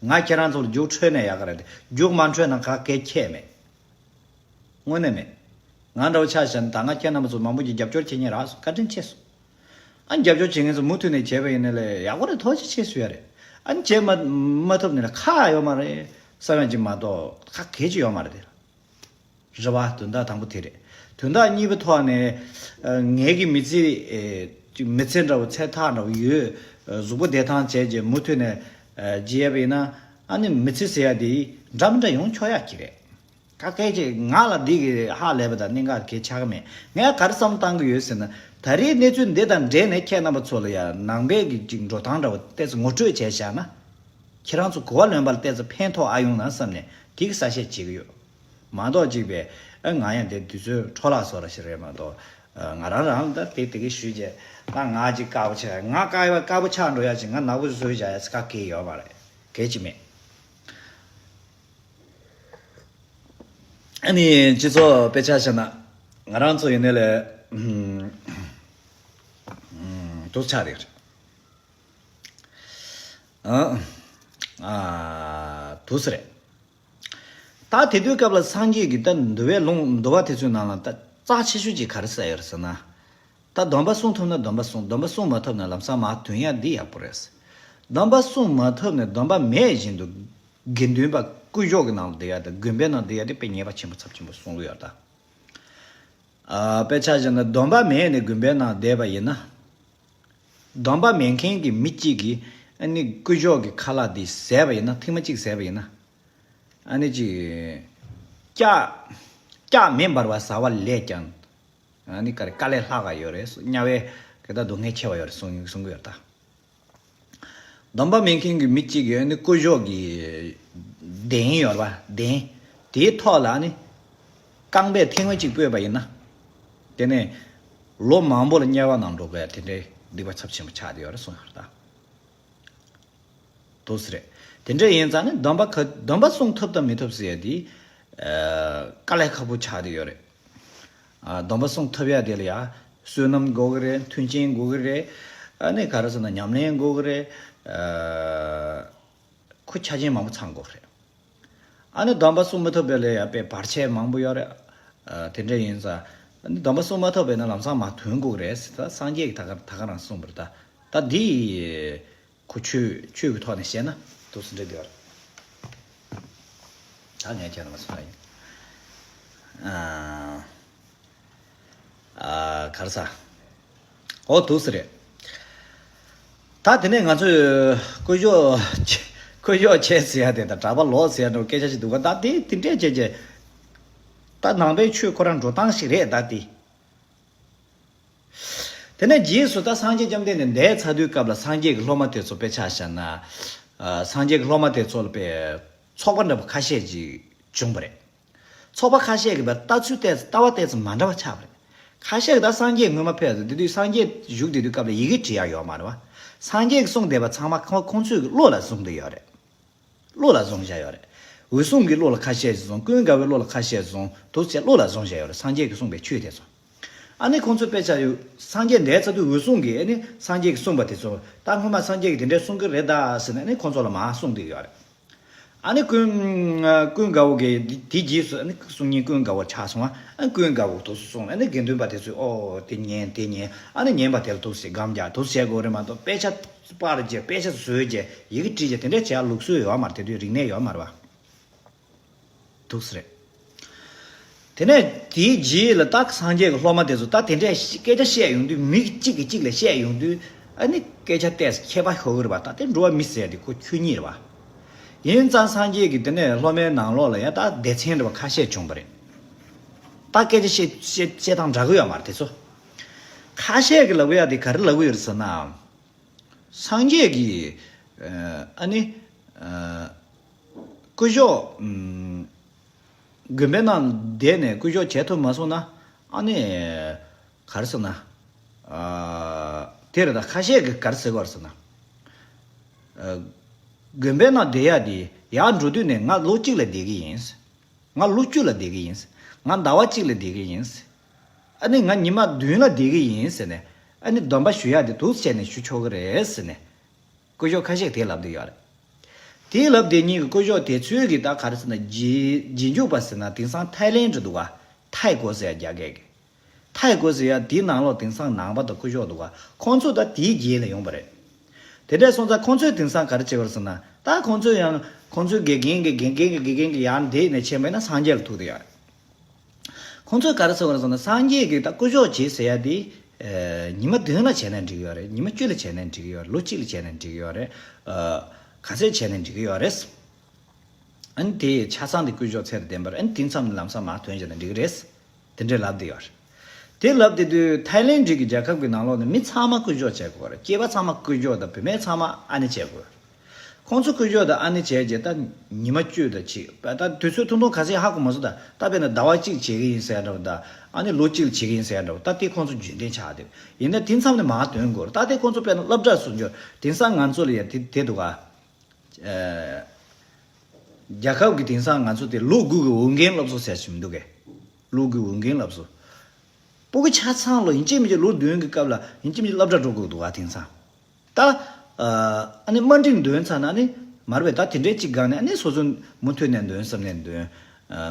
ང་ཁྱེད་རང་ཚོ་ལ་རྒྱུགས་འཕྲོད་ནས་ཡག་ག་རེད་དེ། རྒྱུགས་མ་འཕྲོད་ན་ག་གེ་ཁྱད་མེད། དངོས་གནས་མེད། ང་འདྲ་བོ་ཆ་བཞག་ན་ད་ང་ཁྱེད་རྣམ་པ་ཚོ་མང་པོ་ཅིག་རྒྱབ་སྐྱོར་བྱེད་མཁན་རག་སོང་། བཀའ་དྲིན་ཆེ་སོང་། ཨ་ནི་རྒྱབ་སྐྱོར་བྱེད་མཁན་ཚོ་མུ་མཐུད་ནས་བྱས་པ་ཡིན་ན་ལས་ཡག་པོ་རེད། ཐུགས་རྗེ་ཆེ་ཞུ་ཡ་རེད། ཨ་ནི་བྱེད་མ་མ་ཐུབ་ནས་ལ་ཁག་ཡོད་མ་རེད་བསམ་ཡ་ཅིག་མ་གཏོགས་ཁག་གེ་ཅིག་ཡོད་མ་རེད་དེ་ལ། རེད་བ། དོན་དག་དང་པོ་དེ་རེད། དོན་དག་གཉིས་པའི་ཐོག་ནས་ཨ་ངེད་ཀྱི་མི་ཚེ་ཨེ་ཅིག་མི་ཚེ་འདྲ་བོ་ཚེ་ཐག་འདྲ་བོ་ཡོད། ཨ་གཟུགས་པོ་བདེ་ཐང་བྱས་རྗེས་མུ་མཐུད་ནས་ཨ་བྱེད་ཡ་བས་ན་ཨ་ནི་མི་ཚེ་ཟེར་ཡ་དེ་འདྲ་མི་འདྲ་ཡོང་ཆོག་ཡ་གི་རེད། ག་གེ་ཅིག་ང་ལ་འདི་གི་ཧ་ལས་པ་དང་གནད་འགག་གི་ཆགས་ཀྱི་མེད། ངས་ག་རེ་བསམ་བཏང་གི་ཡོད་ཟེར་ན། ད་རེས་གནས་ཚུལ་འདི་དང་འབྲེལ་ནས་ཁྱེད་རྣམ་པ་ཚོ་ལ་ཡང་ནང་པའི་གི་ཅིག་འགྲོ་སྟངས་འདྲ་བ་ཏོག་ཙམ་ངོ་སྤྲོད་བྱས་བཞག་ན། ཁྱེད་རང་ཚོ་གོ་བ་ལོན་པ་ལ་ཏོག་ཙམ་ཕན་ཐོགས་ཨ་ཡོང་ན་བསམ་ནས་དེ་གི་གསལ་བཤད་བྱེད་ཀྱི་ཡོད། མ་གཏོགས་ཅིག་པས་ཨ་ང་ཡང་དེ་དུས་ཚོད་འཕྲོ་བརླག་བཟོ་ར་ཞིག་རེད་མ་གཏོགས། ཨ་ང་རང་རང་ད་དེ་དེ་གི་ཞུས་རྗེས་ད་ང་ཅིག་དཀར་པོ་ཆགས། ང་དཀར་པོ་དཀར་པོ་ཆགས་འགྲོ་ཡ་ཅིག་ང་ནག་པོ་བཟོས་བཞག་ཡ་ཅིག་ག་གེ་ཡོད་མ་རེད། གེ་ཅིག་མེད། ཨ་ནི་སྤྱི་ཚོགས་དཔེ་ཆ་བཞག་ན་ང་རང་ཚོ་ཡིན་ནའི་ལས་ཨུམ། དུ་ཆགས་རེད། ཨ་ཨ་དུ་སི་རེད། ད་དེ་དུས་སྐབས་ལ་སངས་རྒྱས་ཀྱི་ད་འདུལ་བའི་ལུང་འདུལ་བ་དེ་ཚོའི་ནང་ལ་ད་རྩ་ཆེ་ཤོས་ཅིག་ག་རེ་གསལ་ཡོད་རེད་ཟེར་ན། ད་སྡོམ་པ་སྲུང་ཐུབ་ན་སྡོམ་པ་སྲུང་། སྡོམ་པ་སྲུང་མ་ཐུབ་ན་ལམ་སང་མར་ཐོན་ཡ་འདི་ཡག་པོ་རེད། སྡོམ་པ་སྲུང་མ་ཐུབ་ནས་སྡོམ་པ་མེད་བཞིན་དུ་དགེ་འདུན་པ་སྐུ་གཞོགས་ཀྱི་ནང་ལ་བསྡད་ཡ་དང་དགོན་པའི་ནང་བསྡད་ཡ་དེ་དཔེ་ཉེས་པ་ཆེན་པོ་ཚབས་ཆེན་པོ་གསུང་གི་ཡོད་ད། ཨ་དཔེ་ཆ་བཞག་ན་སྡོམ་པ་མེད་ནས་དགོན་པའི་ནང་བསྡད་པ་ཡིན་ན། སྡོམ་པ་མེད་མཁན་གྱི་མི་གཅིག་གིས་ཨ་ནི་སྐུ་གཞོགས་ཀྱི་ཁ་ལག་འདི་བཟས་པ་ཡིན་ན། ཐེངས་མ་གཅིག་བཟས་པ་ཡིན་ན། ཨ་ནི་ཅིག་ལྕགས་ལྕགས་མེ་འབར་བ་བཟའ་བ་ལས་ཀྱང་། ཨ་ནི་ག་རེ་དཀའ་ལས་ལྷག་ག་ཡོད་རེད། དམྱལ་བའི་གི་ད་སྡུག་བསྔལ་ཆེ་བ་ཡོད་རེད་གསུང་གསུང་གི་ཡོད་ད། སྡོམ་པ་མེད་མཁན་གྱི་མི་གཅིག་གིས་ཨ་ནི་སྐུ་གཞོགས་ཀྱི་གདན་ཡོད་པ། གདན་དེའི་ཐོག་ལ་ཨ་ནི་རྐང་པས་ཐེངས་མ་གཅིག་སྤོས་པ་ཡིན་ན། དེ་ནས་ལོ་མང་པོ་ལ་དམྱལ་བ་ནང་འགྲོ་དགོས་ཡ་དེ་འདྲའི་སྡིག་པ་ཚབས་ཆེན་པོ་ཆགས་བསྡད་ཡོད་རེད་གསུངས་ཡོད་རེད་ད། དུ་སི་རེད། དེ་འདྲ་ཡིན་ཙང་ནི་སྡོམ་པ་ཁ་སྡོམ་པ་སྲུང་ཐུབ་དང་མི་ཐུབ་ཟེར་ཡ་དེ། ཨ་དཀའ་ལས་ཁག་པོ་ཆགས་བསྡད་ཡོད་རེད། ཨ་སྡོམ་པ་སྲུང་ཐུབ་ཡ་དེ་ལ་ཡ་བསོད་ནམས་དགོས་ཀྱི་རེད། མཐུན་རྐྱེན་དགོས་ཀྱི་རེད། ཨ་ནི་ག་རེ་ཟེར་ན་ཉམས་ལེན་དགོས་ཀྱི་རེད། ཨ་ཁོ་ཆ་རྐྱེན་མང་པོ་ཚང་དགོས་རེད། ཨ་ནི་སྡོམ་པ་སྲུང་མ་ཐུབ་པའི་ལས་ཡ་དཔེ་བར་ཆད་མང་པོ་ཡོད་རེད། ཨ་དེ་འདྲ་ཡིན་ཙང་། ཨ་ནི་སྡོམ་པ་སྲུང་མ་ཐུབ་པས་ན་ལམ་སང་མར་ཐོན་དགོས་རེད་ཟེར། ད་སངས་རྒྱས་ཀྱིས་ད་ག་ད་ག་རང་གསུངས་པ་རེད་ད། ད་འདི་ཁོ་ཆོས་ཆོས་ཀྱི་ཐོག་ནས་བཤད་ན་དུ་སི་འདྲ་འདི་བར། ད་ངས་ཁྱེད་རང་ལ་གསུངས་པ་ཡིན། ཨ་ཨ་ག་རེ་ཟ། ཨོ་དུ་སི་རེད། ད་དེ་ནས་ང་ཚོས་སྐུ་གཞོགས་སྐུ་གཞོགས་བྱས་ཟེར་ཡ་དེ་དང་གྲྭ་པ་ལོག་ཟེར་ཡ་འདྲ་བོ་སྐད་ཆ་ཞིག་འདུག་ག་ད་དེ་དེ་འདྲས་བྱས་བྱས། ད་ནང་པའི་ཆོས་ཁོ་རང་འགྲོ་སྟངས་ཤིག་རེད་ད་དེ། དེ་ནས་རྗེས་སུ་ད་སངས་རྒྱས་བཅོམ་ལྡན་འདས་འདས་ཚར་དུས་སྐབས་ལ་སངས་རྒྱས་ཀྱི་སློབ་མ་དེ་ཚོ་དཔེ་ཆ་བཞག་ན། ཨ་སངས་རྒྱས་ཀྱི་སློབ་མ་དེ་ཚོ་ལ་དཔེ་ཚོགས་པ་འདྲ་པོ་ཁ་ཤས་ཅིག་བྱུང་བ་རེད། ཚོགས་པ་ཁ་ཤས་ཀྱིས་ལྟ་ཚུལ་ཏོག་ཙམ་ལྟ་བ་ཏོག་ཙམ་མ་འདྲ་བ་ཆགས་པ་རེད། ཁ་ཤས་ཀྱིས་ད་སངས་རྒྱས་སྔོན་མ་ཕེབས་ཏེ་དེ་དུས་སངས་རྒྱས་བཞུགས་བསྡད་དུས་སྐབས་ལ་ཡི་གེ་བྲིས་ཡག་ཡོད་མ་རེད་བ། སངས་རྒྱས་ཀྱིས་གསུངས་བསྡད་པ་ཚང་མ་ཁོ་ཁོང་ཚོས་ཀྱི་བློ་ལ་བཟུང་བསྡད་ཡོད་རེད། བློ་ལ་བཟུང་བཞག་ཡོད་རེད། འོད་སྲུང་གི་བློ་ལ་ཁ་ཤས་ཤིག་བཟུང་། ཀུན་དགའ་བོའི་བློ་ལ་ཁ་ཤས་བཟུང་། དུ་བྱས་བློ་ལ་བཟུང་བཞག་ཡོད་རེད། སངས་རྒྱས་ཀྱིས་གསུངས་པའི་ཆོས་དེ་ཚོ། ཨ་ནི་ཁོང་ཚོས་དཔེ་ཆ་ཡོད། སངས་རྒྱས་འདས་ཚར་དུས་འོད་སྲུང་གིས་ཨ་ནི་སངས་རྒྱས་ཀྱིས་གསུངས་པ་དེ་ཚོ་ད་སྔོན་མ་སངས་རྒྱས་ཀྱིས་དེ་འདྲས་གསུང་གི་རེད་ད་ཟེར་ནས་ཨ་ནི་ཁོང་ཚོ་ལ་མར་གསུངས་བསྡད་ཡོད་རེད། ཨ་ནི་ཀུན་ཀུན་དགའ་བོ་གིས་དེ་དེའི་རྗེས་སུ་ཨ་ནི་གསུང་མཁན་ཀུན་དགའ་བོ་ཆགས་སོང་བ། ཨ་ནི་ཀུན་དགའ་བོ་དུ་གསུངས། ཨ་ནི་དགེ་འདུན་པ་དེ་ཚོས་ཨོ་དེ་ཉན་དེ་ཉན། ཨ་ནི་ཉན་པ་དེ་ལ་དུ་ཞིག་སྒམ་རྒྱག་དུ་བྱེད་དགོས་རེད་མ་གཏོགས་དཔེ་ཆ་པར་བརྒྱབ་དཔེ་ཆ་བཟོས་བརྒྱབ་ཡི་གེ་བྲིས་བརྒྱབ་དེ་འདྲས་བྱེད་ཡག་ལུགས་སྲོལ་ཡོད་མ་རེད། དེ་དུས་རིག་གནས་ཡོད་མ་རེད་བ། འདུག་སེ་རེད། དེ་ནས་དེའི་རྗེས་ལ་ད་སངས་རྒྱས་ཀྱི་སློབ་མ་དེ་ཚོ་ད་དེ་འདྲས་སྐད་ཆ་བཤད་ཡོང་དུས། མི་གཅིག་གིས་གཅིག་ལ་བཤད་ཡོང་དུས། ཨ་ནི་སྐད་ཆ་ཏོག་ཙམ་ཁྱད་པར་ཤོར་གི་རེད་བ། ད་དེ་འགྲོ་བ་མི་ཟེར་དེ་ཁོ་ཆོས་ཉིད་རེད་བ། ཡིན་ཙང་སངས་རྒྱས་ཀྱིས་དེ་ནས་སློབ་མའི་ནང་ལོགས་ལ་ཡ་ད་སྡེ་ཚན་འདྲ་བ་ཁ་ཤས་བྱུང་བ་རེད། ད་སྐད་ཆ་བཤད་བཤད་བཤད་སྟངས་འདྲ་གི་ཡོད་མ་རེད་དེ་ཚོ། ཁ་ཤས་ཀྱིས་ལབ་ཡ་དེ་ག་རེ་ལབ་གི་ཡོད་རེད་ཟེར་ན། སངས་རྒྱས་ཀྱིས་ཨ་ནི་སྐུ་གཞོགས་དགོན་པའི་ནང་བསྡད་ནས་སྐུ་གཞོགས་བྱེད་ཐུབ་མ་སོང་ན། ཨ་ནི་ག་རེ་ཟེར་ན། དེ་རེད། ད་ཁ་ཤས་ཀྱིས་ག་རེ་ཟེར་གི་ཡོད་རེད་ཟེར་ན། དགོན་པའི་ནང་བསྡད་ཡ་དེ་ཡར་འགྲོ་དུས་ནས་ང་ལོ་གཅིག་ལ་བསྡད་ཀྱི་ཡིན། ང་ལོ་བཅུ་ལ་བསྡད་ཀྱི་ཡིན། ང་ཟླ་བ་གཅིག་ལ་བསྡད་ཀྱི་ཡིན། ཨ་ནི་ང་ཉི་མ་བདུན་ལ་བསྡད་ཀྱི་ཡིན་ཟེར་ནས། ཨ་ནི་སྡོམ་པ་ཞུ་ཡག་དེ་འདུག་སེ་བྱས་ནས་ཞུ་ཆོག་གི་རེད་ཟེར་ནས། སྐུ་ཞབས་ཁ་ཤས་དེ་ལབ་བསྡད་ཡོད་རེད། དེ་ལབ་བསྡད་མཁན་གྱི་སྐུ་ཞབས་དེ་ཚོས་ཀྱི་ད་ག་རེ་ཟེར་ན། རྗེས་རྗེས་འཇུག་པ་ཟེར་ན་དེང་སང་ཐའི་ལེན་འདྲ་འདུག་ག་ཐའི་གོ་ཟེར་ཡ་རྒྱ་སྐད་ཀྱི། ཐའི་གོ་ཟེར་ཡ་དེའི་ནང་ལོགས་དེང་སང་ནང་པ་དང་སྐུ་ཞབས་འདུག་ག་ཁོང་ཚོ་ད་དེའི་རྗེས་ལ་ཡོང་བ་རེད། དེ་འདྲས་སོང་ཙང་ཁོང་ཚོས་དེང་སང་ག་རེ་བྱེད་པ་རེད་ཟེར་ན། ད་ཁོང་ཚོས་ཡང་ཁོང་ཚོའི་དགེ་རྒན་གྱི་དགེ་རྒན་གྱི་དགེ་རྒན་གྱི་ཡར་འདེད་ནས་ཕྱིན་པ་ཡིན་ན་སངས་རྒྱས་ལ་ཐུག་བསྡད་ཡོད་རེད། ཁོང་ཚོས་ག་རེ་ཟེར་བ་རེད་ཟེར་ན། སངས་རྒྱས་ཀྱིས་ད་སྐུ་ཞབས་བྱེད་ཟེར་ཡ་དེ། ཨ་ཉི་མ་བདུན་ལ་བྱས་ན་འགྲིག་གི་ཡོད་རེད། ཉི་མ་བཅུ་ལ་བྱས་ན་འགྲིག་གི་ཡོད་རེད། ལོ་གཅིག་ལ་བྱས་ན་འགྲིག་གི་ཡོད་རེད། ཨ་ག་ཚོད་བྱས་ན་འགྲིག་གི་ཡོད་རེད། ཨ་ནི་དེ་ཆ་ཚང་དེ་སྐུ་ཞབས་ཚད་དང་ལྡན་པར། ཨ་ནི་དེ་མཚམས་ནས་ལམ་སང་མར་ཐོན་བྱས་ན་འགྲིག་གི་རེད། དེ་འདྲས་ལབ་བསྡད་ཡོད་རེད། དེ་ལབ་བསྡད་དུས་ཐའི་ལེན་འགྲིག་གི་རྒྱལ་ཁབ་ཀྱི་ནང་ལོགས་ནས་མི་ཚང་མ་སྐུ་ཞབས་བྱེད་དགོས་རེད། སྐྱེས་པ་ཚང་མ་སྐུ་ཞབས་དང་བུད་མེད་ཚང་མ་ཨ་ནེ་བྱེད་དགོས། ཁོང་ཚོ་སྐུ་ཞབས་དང་ཨ་ནེ་བྱས་རྗེས་ད་ཉི་མ་བཅུ་དང་ཅིག་ད་དུས་ཚོད་ཐུང་ཐུང་ག་ཚད་ཧ་གོ་མ་སོང་། ད་ད་དཔེར་ན་ཟླ་བ་གཅིག་བྱེད་ཀྱི་ཡིན་ཟེར་འདྲ་བོ་དང་། ཨ་ནི་ལོ་གཅིག་ལ་བྱེད་ཀྱི་ཡིན་ཟེར་འདྲ་བོ། ད་དེ་ཁོང་ཚོ་རྒྱུན་ལྡན་ཆགས་བསྡད་ཡིན་ན་དེ་མཚམས་ནས་མར་ཐོན་དགོས་རེད། ད་དེ་ཁོང་ཚོ་དཔེར་ན་སློབ་གྲྭ་སོང་ཆོག་དེང་སང་ང་ཚོ་ལ་ཡ་དེ་དེ་འདུག་ག་ཨ་རྒྱལ་ཁབ་ཀྱི་དེང་སང་ང་ཚོ་དེ་ལོ་དགུ་གི་འོས་འགན་སློབ་གསོ་ཟེར་ཞིག་མི་འདུག་གས། ལོ་དགུའི་འོས་འགན་སློབ་གསོ། སྤུ་གུ་ཆ་ཚང་ལོ་ཡིན་གཅིག་མིན་གཅིག་ལོ་བདུན་གྱི་སྐབས་ལ་ཡིན་གཅིག་མིན་གཅིག་སློབ་གྲྭ་འགྲོ་དགོས་འདུག་ག་དེང་སང་། ད་ཨ་ནི་དམའ་འབྲིང་འདོན་ཚར་ན་ནི་མར་བས་ད་དེ་འདྲའི་གཅིག་སྒང་ནས་ཨ་ནི་སོ་སོ་མུ་མཐུད་ནས་འདོན་བསམ་ནས་འདོན།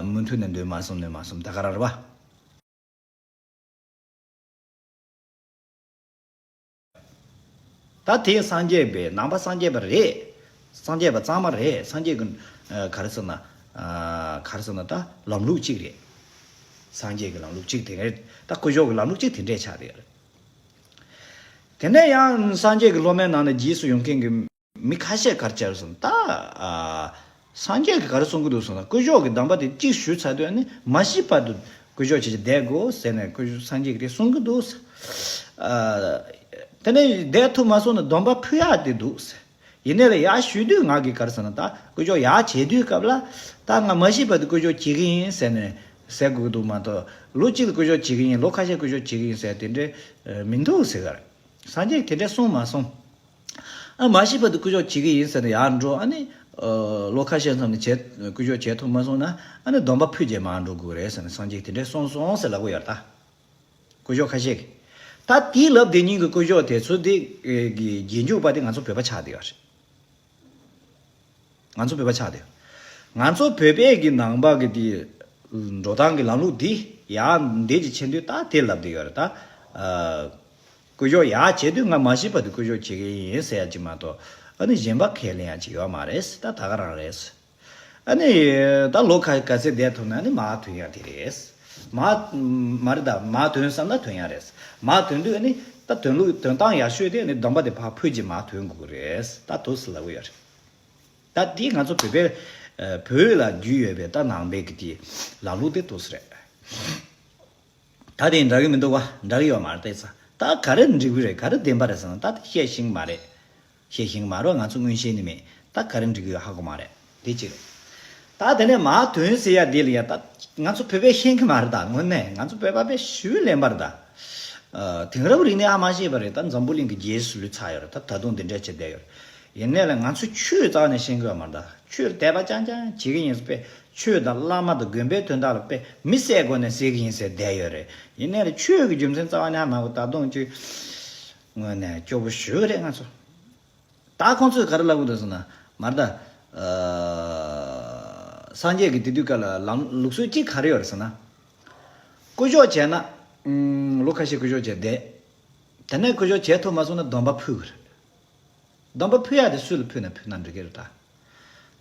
མུ་མཐུད་ནས་འདོན་མ་བསམ་ནས་མ་བསམ་ད་ག་རང་རེད་པ། ད་དེ་སངས་རྒྱས་པའི་ནང་པ་སངས་རྒྱས་པ་རེད། སངས་རྒྱས་པ་གཙང་མ་རེད། སངས་རྒྱས་ཀྱི་ག་རེ་ཟེར་ན། ག་རེ་ཟེར་ན་ད་ལམ་ལུགས་གཅིག་རེད། སངས་རྒྱས་ཀྱི་ལམ་ལུགས་གཅིག་དེ་རེད། ད་སྐུ་ཞབས་ཀྱི་ལམ་ལུགས་གཅིག་དེ་འདྲས་ཆགས་བསྡད་ཡོད་རེད། དེ་ནས་ཡང་སངས་རྒྱས་ཀྱི་སློབ་མའི་ནང་ནས་རྗེས་སུ་ཡོང་མཁན་གྱི་མི་ཁ་ཤས་ག་རེ་བྱས་སོང་ད། སངས་རྒྱས་ཀྱིས་ག་རེ་གསུང་གི་འདུག་ཟེར་ན། སྐུ་ཞབས་ཀྱི་སྡོམ་པ་དེ་གཅིག་ཞུས་ཚར་དུས་ཨ་ནི་མ་ཤི་བར་དུ་སྐུ་ཞབས་བྱས་བྱས་བསྡད་དགོས་ཟེར་ནས་སྐུ་ཞབས་སངས་རྒྱས་ཀྱིས་དེ་གསུང་གི་འདུག། དེ་ནས་བསྡད་ཐུབ་མ་སོང་ན་སྡོམ་པ་ཕུལ་ཡག་དེ་འདུག་ཟེར། ཡིན་ནའི་ལ་ཡག་ཞུས་དུས་ང་གིས་ག་རེ་ཟེར་ན་ད་སྐུ་ཞབས་ཡག་བྱེད་དུས་སྐབས་ལ་ད་ང་མ་ཤི་བར་དུ་སྐུ་ཞབས་བྱེད་ཀྱི་ཡིན་ཟེར་ནས་ཟེར་དགོས་ཀྱི་འདུག་མ་གཏོགས་ལོ་གཅིག་ལ་སྐུ་ཞབས་བྱེད་ཀྱི་ཡིན། ལོ་ཁ་ཤས་སྐུ་ཞབས་བྱེད་ཀྱི་ཡིན་ཟེར་དེ་འདྲས་མི་འདུག་ཟེར་ག་རེ། སངས་རྒྱས་ཀྱིས་དེ་འདྲས་གསུངས་མ་སོང་། ཨ་མ་ཤི་བར་དུ་སྐུ་ཞབས་བྱེད་ཀྱི་ཡིན་ཟེར་ནས་ཡར་འགྲོ། ཨ་ནི་ཨ་ལོ་ཁ་ཤས་མཚམས་ནས་བྱས་སྐུ་ཞབས་བྱེད་ཐུབ་མ་སོང་ན་ཨ་ནི་སྡོམ་པ་ཕུལ་རྗེས་མར་འགྲོ་དགོས་རེད་ཟེར་ནས་སངས་རྒྱས་ཀྱིས་དེ་འདྲས་གསུངས་སོང་ཟེར་ལབ་ཀྱི་ཡོད་རེད་ད། སྐུ་ཞབས་ཁ་ཤས་ཀྱིས། ད་དེའི་ལབ་དེ་ཉིད་ཀྱི་སྐུ་ཞབས་དེ་ཚོ་དེ་གི་རྗེས་འཇུག་པ་དེ་ང་ཚོ་བོད་པ་ཆགས་བསྡད་ཡོད་རེད། ང་ཚོ་བོད་པ་ཆགས་བསྡད་ཡོད། ང་ཚོ་བོད་པའི་གི་ནང་པ་གི་དེ་འགྲོ་སྟངས་ཀྱི་ལམ་ལུགས་འདི་ཡར་འདེད་ཀྱི་ཕྱིན་དུས་ད་དེ་ལབ་བསྡད་ཡོད་རེད་ད། ཨ། སྐུ་ཞབས་ཡག་བྱེད་དུས་ང་མ་ཤི་བར་དུ་སྐུ་ཞབས་བྱེད་ཀྱི་ཡིན་ཟེར་ཡ་ཅིག་མ་གཏོགས་ཨ་ནི་གཞན་པ་ཁས་ལེན་ཡ་ཅིག་ཡོད་མ་རེད། ད་ད་ག་རང་རེད། ཨ་ནི་ད་ལོ་ཁ་ག་ཚད་བསྡད་ཐུབ་ན་ནི་མར་ཐོན་ཡ་དེ་རེད། མར་མ་རེད་ད། མར་ཐོན་བསམ་ན་ཐོན་ཡ་རེད། མར་ཐོན་དུས་ཨ་ནི་ད་ཐོན་ལུགས་ཐོན་སྟངས་ཡག་ཤོས་དེ་ཨ་ནི་སྡོམ་པ་དེ་ཕར་ཕུལ་གྱི་མར་ཐོན་དགོས་ཀྱི་རེད། ད་དུས་སུ་ལབ་ཀྱི་ཡོད་རེད། ད་དེ་ང་ཚོ་བོད་པའི་ཨ་བོད་ལ་རྒྱུས་ཡོད་པའི་ད་ནང་པའི་གི་དེ་ལམ་ལུགས་དེ་དུས་སུ་རེད། ད་དེ་འདྲ་གི་མི་འདུག་བ། འདྲ་གི་ཡོད་མ་རེད་ད་ས། ད་ག་རེ་འགྲིག་གི་རེད། ག་རེ་བདེན་པ་རེད་ཟེར་ན་ད་དེ་བཤད་ཤེས་ཀྱི་མ་རེད། བཤད་ཤེས་ཀྱི་མ་རེད། ང་ཚོ་མངོན་ཤེས་ནི་མེད། ད་ག་རེ་འགྲིག་གི་ཡོད་ཧ་གོ་མ་རེད། དེ་གཅིག་རེད། ད་དེ་ནས་མར་ཐོན་ཟེར་ཡ་དེ་ལ་ཡ་ད་ང་ཚོ་བོད་པས་ཤེས་ཀྱི་མ་རེད་ད། དངོས་གནས་ང་ཚོ་བོད་པ་པས་ཞུས་ལེན་པ་རེད་ད། ཨ་དེང་རབས་རིག་གནས་ཧ་མ་ཤེས་པ་རེད་ད། འཛམ་བུ་གླིང་གི་རྗེས་སུ་ལུས་ཚར་ཡོད་རེད་ད། ད་དུང་དེ་འདྲ་བྱས་བསྡད་ཡོད་རེད། ཡིན་ནའི་ལ་ང་ཚོ་ཆོས་རྩ་བ་ནས་ཤེས་ཀྱི་ཡོད་མ་རེད་ད། ཆོས་དད་པ་རྐྱང་རྐྱང་བྱེད་ཀྱི་ཡིན་ཟེར་པས། ཆོས་དང་བླ་མ་དང་དགོན་པའི་དོན་དག་ལ་དཔེ་མི་བསད་དགོས་ནས་བསད་ཀྱི་ཡིན་ཟེར་བསྡད་ཡོད་རེད། ཡིན་ནའི་ལ་ཆོས་ཀྱི་རྒྱུ་མཚན་རྩ་བ་ནས་ཧ་མ་གོ། ད་དུང་ཅིག་དངོས་གནས་སྐྱོ་པོ་ཞེ་པོ་རེད་ང་ཚོ། ད་ཁོང་ཚོས་ག་རེ་ལབ་གི་འདུག་ཟེར་ན་མར་ད། ཨ་སངས་རྒྱས་ཀྱི་དེ་དུས་སྐབས་ལ་ལམ་ལུགས་སྲོལ་གཅིག་ག་རེ་ཡོད་རེད་ཟེར་ན། སྐུ་ཞབས་བྱས་ན། ཨུམ་ལོ་ཁ་ཤས་སྐུ་ཞབས་བྱས་བསྡད། དེ་ནས་སྐུ་ཞབས་བྱས་ཐུབ་མ་སོང་ན་སྡོམ་པ་ཕུལ་གི་རེད། སྡོམ་པ་ཕུལ་ཡག་དེ་སུ་ལ་ཕུལ་ན་ཕུལ་ན་འགྲིག་གི་རེད་ད།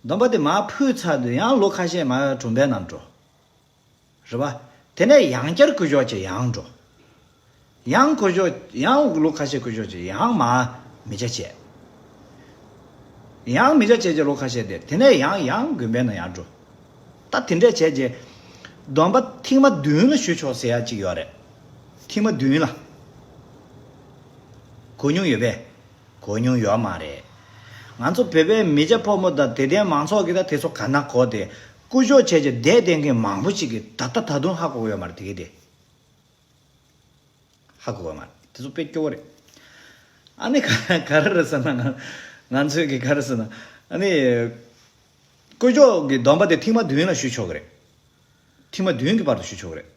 སྡོམ་པ་དེ་མར་ཕུལ་ཚར་དུས་ཡང་ལོ་ཁ་ཤས་མར་གྲོང་པའི་ནང་འགྲོ། རེད་པ། དེ་ནས་ཡང་བསྐྱར་སྐུ་ཞབས་བྱས་ཡང་འགྲོ། ཡང་སྐུ་ཞབས་ཡང་ལོ་ཁ་ཤས་སྐུ་ཞབས་བྱས་ཡང་མར་མི་སྐྱ་བྱས། ཡང་མི་སྐྱ་བྱས་བྱས་ལོ་ཁ་ཤས་བསྡད། དེ་ནས་ཡང་ཡང་དགོན་པའི་ནང་ཡང་འགྲོ། ད་དེ་འདྲས་བྱས་རྗེས་སྡོམ་པ་ཐེངས་མ་བདུན་ལ་ཞུ་ཆོག་ཟེར་ཡ་གཅིག་ཡོད་རེད། ཐེངས་མ་བདུན་ལ། གོ་མྱོང་ཡོད་པས། གོ་མྱོང་ཡོད་མ་རེད། ང་ཚོ་བོད་པའི་མི་སྐྱ་ཕོ་མོ་དང་དད་ལྡན་མང་ཚོགས་ཀྱིས་ད་དེ་ཚོ་ག་ན་གོ་སྟེ་སྐུ་ཞབས་བྱས་རྗེས་བསྡད་བསྡད་མཁན་མང་པོ་ཞིག་གིས་ད་ལྟ་ད་དུང་ཧ་གོ་གི་ཡོད་མ་རེད་དེ་གི་དེ། ཧ་གོ་བ་མ་རེད། དེ་ཚོ་དཔེ་སྐྱོ་བོ་རེད། ཨ་ནི་ག་ག་རེ་རེད་ཟེར་ན་ང་ང་ཚོས་ཀྱི་ག་རེ་ཟེར་ན་ཨ་ནི་སྐུ་ཞབས་ཀྱི་སྡོམ་པ་དེ་ཐེངས་མ་བདུན་ལ་ཞུ་ཆོག་གི་རེད། ཐེངས་མ་བདུན་གྱི་བར་དུ་ཞུ་ཆོག་གི་རེད།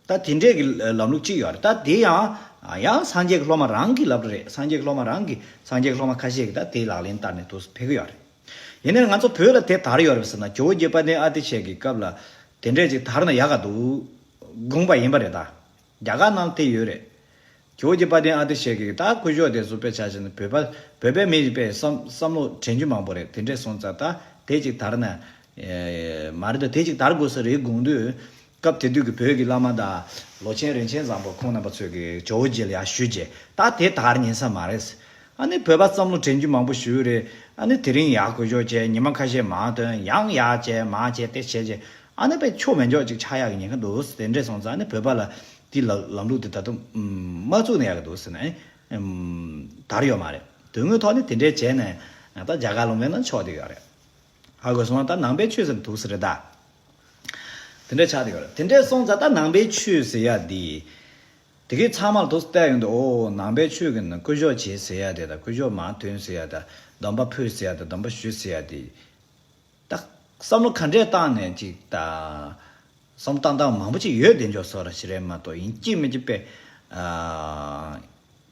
ད་དེ་འདྲས་ཀྱི་ལམ་ལུགས་གཅིག་ཡོད་རེད། ད་དེ་ཡང་ཡང་སངས་རྒྱས་ཀྱི་སློབ་མ་རང་གིས་ལབ་རེད། སངས་རྒྱས་ཀྱི་སློབ་མ་རང་གིས་སངས་རྒྱས་ཀྱི་སློབ་མ་ཁ་ཤས་ཀྱིས་ད་དེ་ལག་ལེན་བསྟར་ནས་དུ་ཕེབས་ཀྱི་ཡོད་རེད། ཡིན་ནའི་ང་ཚོ་བོད་ལ་དེ་དར་ཡོད་རེད་ཟེར་ན་ཇོ་བོ་རྗེ་དཔལ་ལྡན་ཨ་ཏི་ཤ་གི་སྐབས་ལ་དེ་འདྲས་ཅིག་དར་ན་ཡག་ག་འདུག་དགོངས་པ་ཡིན་པ་རེད་ད། རྒྱ་གར་ནང་དེ་ཡོད་རེད། ཇོ་བོ་རྗེ་དཔལ་ལྡན་ཨ་ཏི་ཤ་གི་ད་སྐུ་ཞབས་དེ་ཚོ་དཔེ་ཆ་བཞག་ན་བོད་པ་བོད་པའི་མི་རིགས་པའི་བསམ་བསམ་བློ་དྲན་རྒྱུ་མང་པོ་རེད། དེ་འདྲས་སོང་ཙང་ད་དེ་ཅིག་དར་ན་མ་རེད་ད། དེ་ཅིག་དར་དགོས་ས་རེད་དགོངས་དུས། སྐབས་དེ་དུས་ཀྱི་བོད་ཀྱི་བླ་མ་དང་ལོ་ཆེན་རིན་ཆེན་བཟང་པོ་ཁོང་རྣམ་པ་ཚོས་ཀྱི་ཇོ་བོ་རྗེ་ལ་ཡར་ཞུས་རྗེས་ད་དེ་དར་ཉན་ས་མ་རེད། ཨ་ནི་བོད་པ་བསམ་བློ་དྲན་རྒྱུ་མང་པོ་ཞུས་རེད། ཨ་ནི་དེ་རིང་ཡར་སྐུ་ཞབས་བྱས་ཉི་མ་ཁ་ཤས་མར་ཐོན་ཡང་ཡར་བྱས་མར་བྱས་དེ་བྱས་རྗེས་ཨ་ནི་དཔེ་ཆོ་མེད་འཇོག་ཅིག་ཆགས་ཡག་གི་ཉེན་ཁ་འདུག་དེ་འདྲས་སོང་ཙང་ཨ་ནི་བོད་པ་ལ་དེ་ལ་ལམ་ལུགས་དེ་ད་དུང་མ་བཙུགས་ན་ཡག་གི་འདུག་ཟེར་ནས་དར་ཡོད་མ་རེད། དོན་དངོས་ཐོག་ནས་དེ་འདྲས་བྱས་ནས་ད་རྒྱ་གར་ལུང་པའི་ནང་ཆོག་བསྡད་ཡོད་རེད། ཧ་གོ་སོང་ང་། ད་ནང་པའི་ཆོས་ཟེར་ན་འདུག་ཟེར་རེད་ད། དེ་འདྲ་ཆགས་བསྡད་ཡོད་རེད། དེ་འདྲས་སོང་ཙང་ད་ནང་པའི་ཆོས་ཟེར་ཡ་འདི། དེ་གའི་ཚང་མར་དུ་བལྟས་ཡོང་དུས་ཨོ་ནང་པའི་ཆོས་ཀྱི་ནང་སྐུ་ཞབས་བྱེད་ཟེར་ཡ་དེ་དང་སྐུ་ཞབས་མར་ཐོན་ཟེར་ཡ་དང་སྡོམ་པ་ཕུལ་ཟེར་ཡ་དང་སྡོམ་པ་ཞུ་ཟེར་ཡ་དེ། ད་བསམ་བློ་ག་འདྲས་བཏང་ནས་ཅིག་ད། བསམ་བཏང་སྟངས་མང་པོ་ཅིག་ཡོད་དེ་འཇོག་སོ་ར་ཞིག་རེད་མ་གཏོགས་ཡིན་གཅིག་མིན་གཅིག་པས།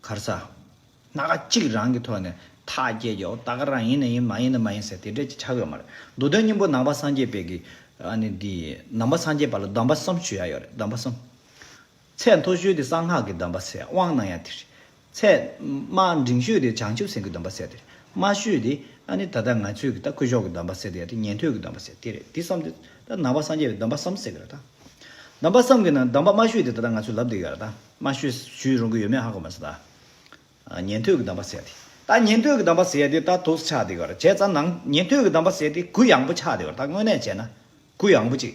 གར་ས། སྣ་ཁ་གཅིག་རང་གི་ཐོག་ནས་ཐག་བཅད་ཀྱི་འོ་ད་ག་རང་ཡིན་ན་ཡིན་མ་ཡིན་ན་མ་ཡིན་ཟེར་དེ་འདྲས་ཅིག་ཆགས་ཡོད་མ་རེད། མདོ་དོན་སྙིང་པོ་ནང་པ་སངས་རྒྱས་པའི་གི་ཨ་ནི་འདི་ནང་པ་སངས་རྒྱས་པ་ལ་སྡོམ་པ་གསུམ་ཞུ་ཡ་ཡོད་རེད། སྡོམ་པ་གསུམ། ཚད་མཐོ་ཤོས་དེ་གསང་སྔགས་ཀྱི་སྡོམ་པ་ཟེར་དབང་གནང་ཡ་དེ་རེད། ཚད་དམའ་འབྲིང་ཤོས་དེ་བྱང་ཆུབ་སེམས་ཀྱི་སྡོམ་པ་ཟེར་དེ་རེད། དམའ་ཤོས་དེ་ཨ་ནི་ད་ལྟ་ང་ཚོས་ཀྱི་ད་སྐུ་ཞབས་ཀྱི་སྡོམ་པ་ཟེར་དེ་ཡ་དེ་ཉན་ཐོས་ཀྱི་སྡོམ་པ་ཟེར་དེ་རེད། དེ་གསུམ་དེ་ད་ནང་པ་སངས་རྒྱས་པའི་སྡོམ་པ་གསུམ་ཟེར་གི་རེད་ད། སྡོམ་པ་གསུམ་གྱི་ནང་སྡོམ་པ་དམའ་ཤོས་དེ་ད་ལྟ་ང་ཚོས་ལབ་བསྡད་ཡོད་རེད་ད། དམའ་ཤོས་ཞུས་རུང་གི་ཡོད་མེད་ཧ་གོ་མ་སོང་ད། ཉན་ཐོས་ཀྱི་སྡོམ་པ་ཟེར་ཡ་དེ། ད་ཉན་ཐོས་ཀྱི་སྡོམ་པ་ཟེར་ཡ་དེ་ད་དུས་ཆགས་དེ་ག་རེད་བྱས་ཙང་ནང་ཉན་ཐོས་ཀྱི་སྡོམ་པ་ཟེར་ཡ་དེ་གུ་ཡངས་པོ་ཆགས་དེ་ག་རེད་ད། དངོས་གནས་བྱས་ན་གུ་ཡངས་པོ་ཅིག་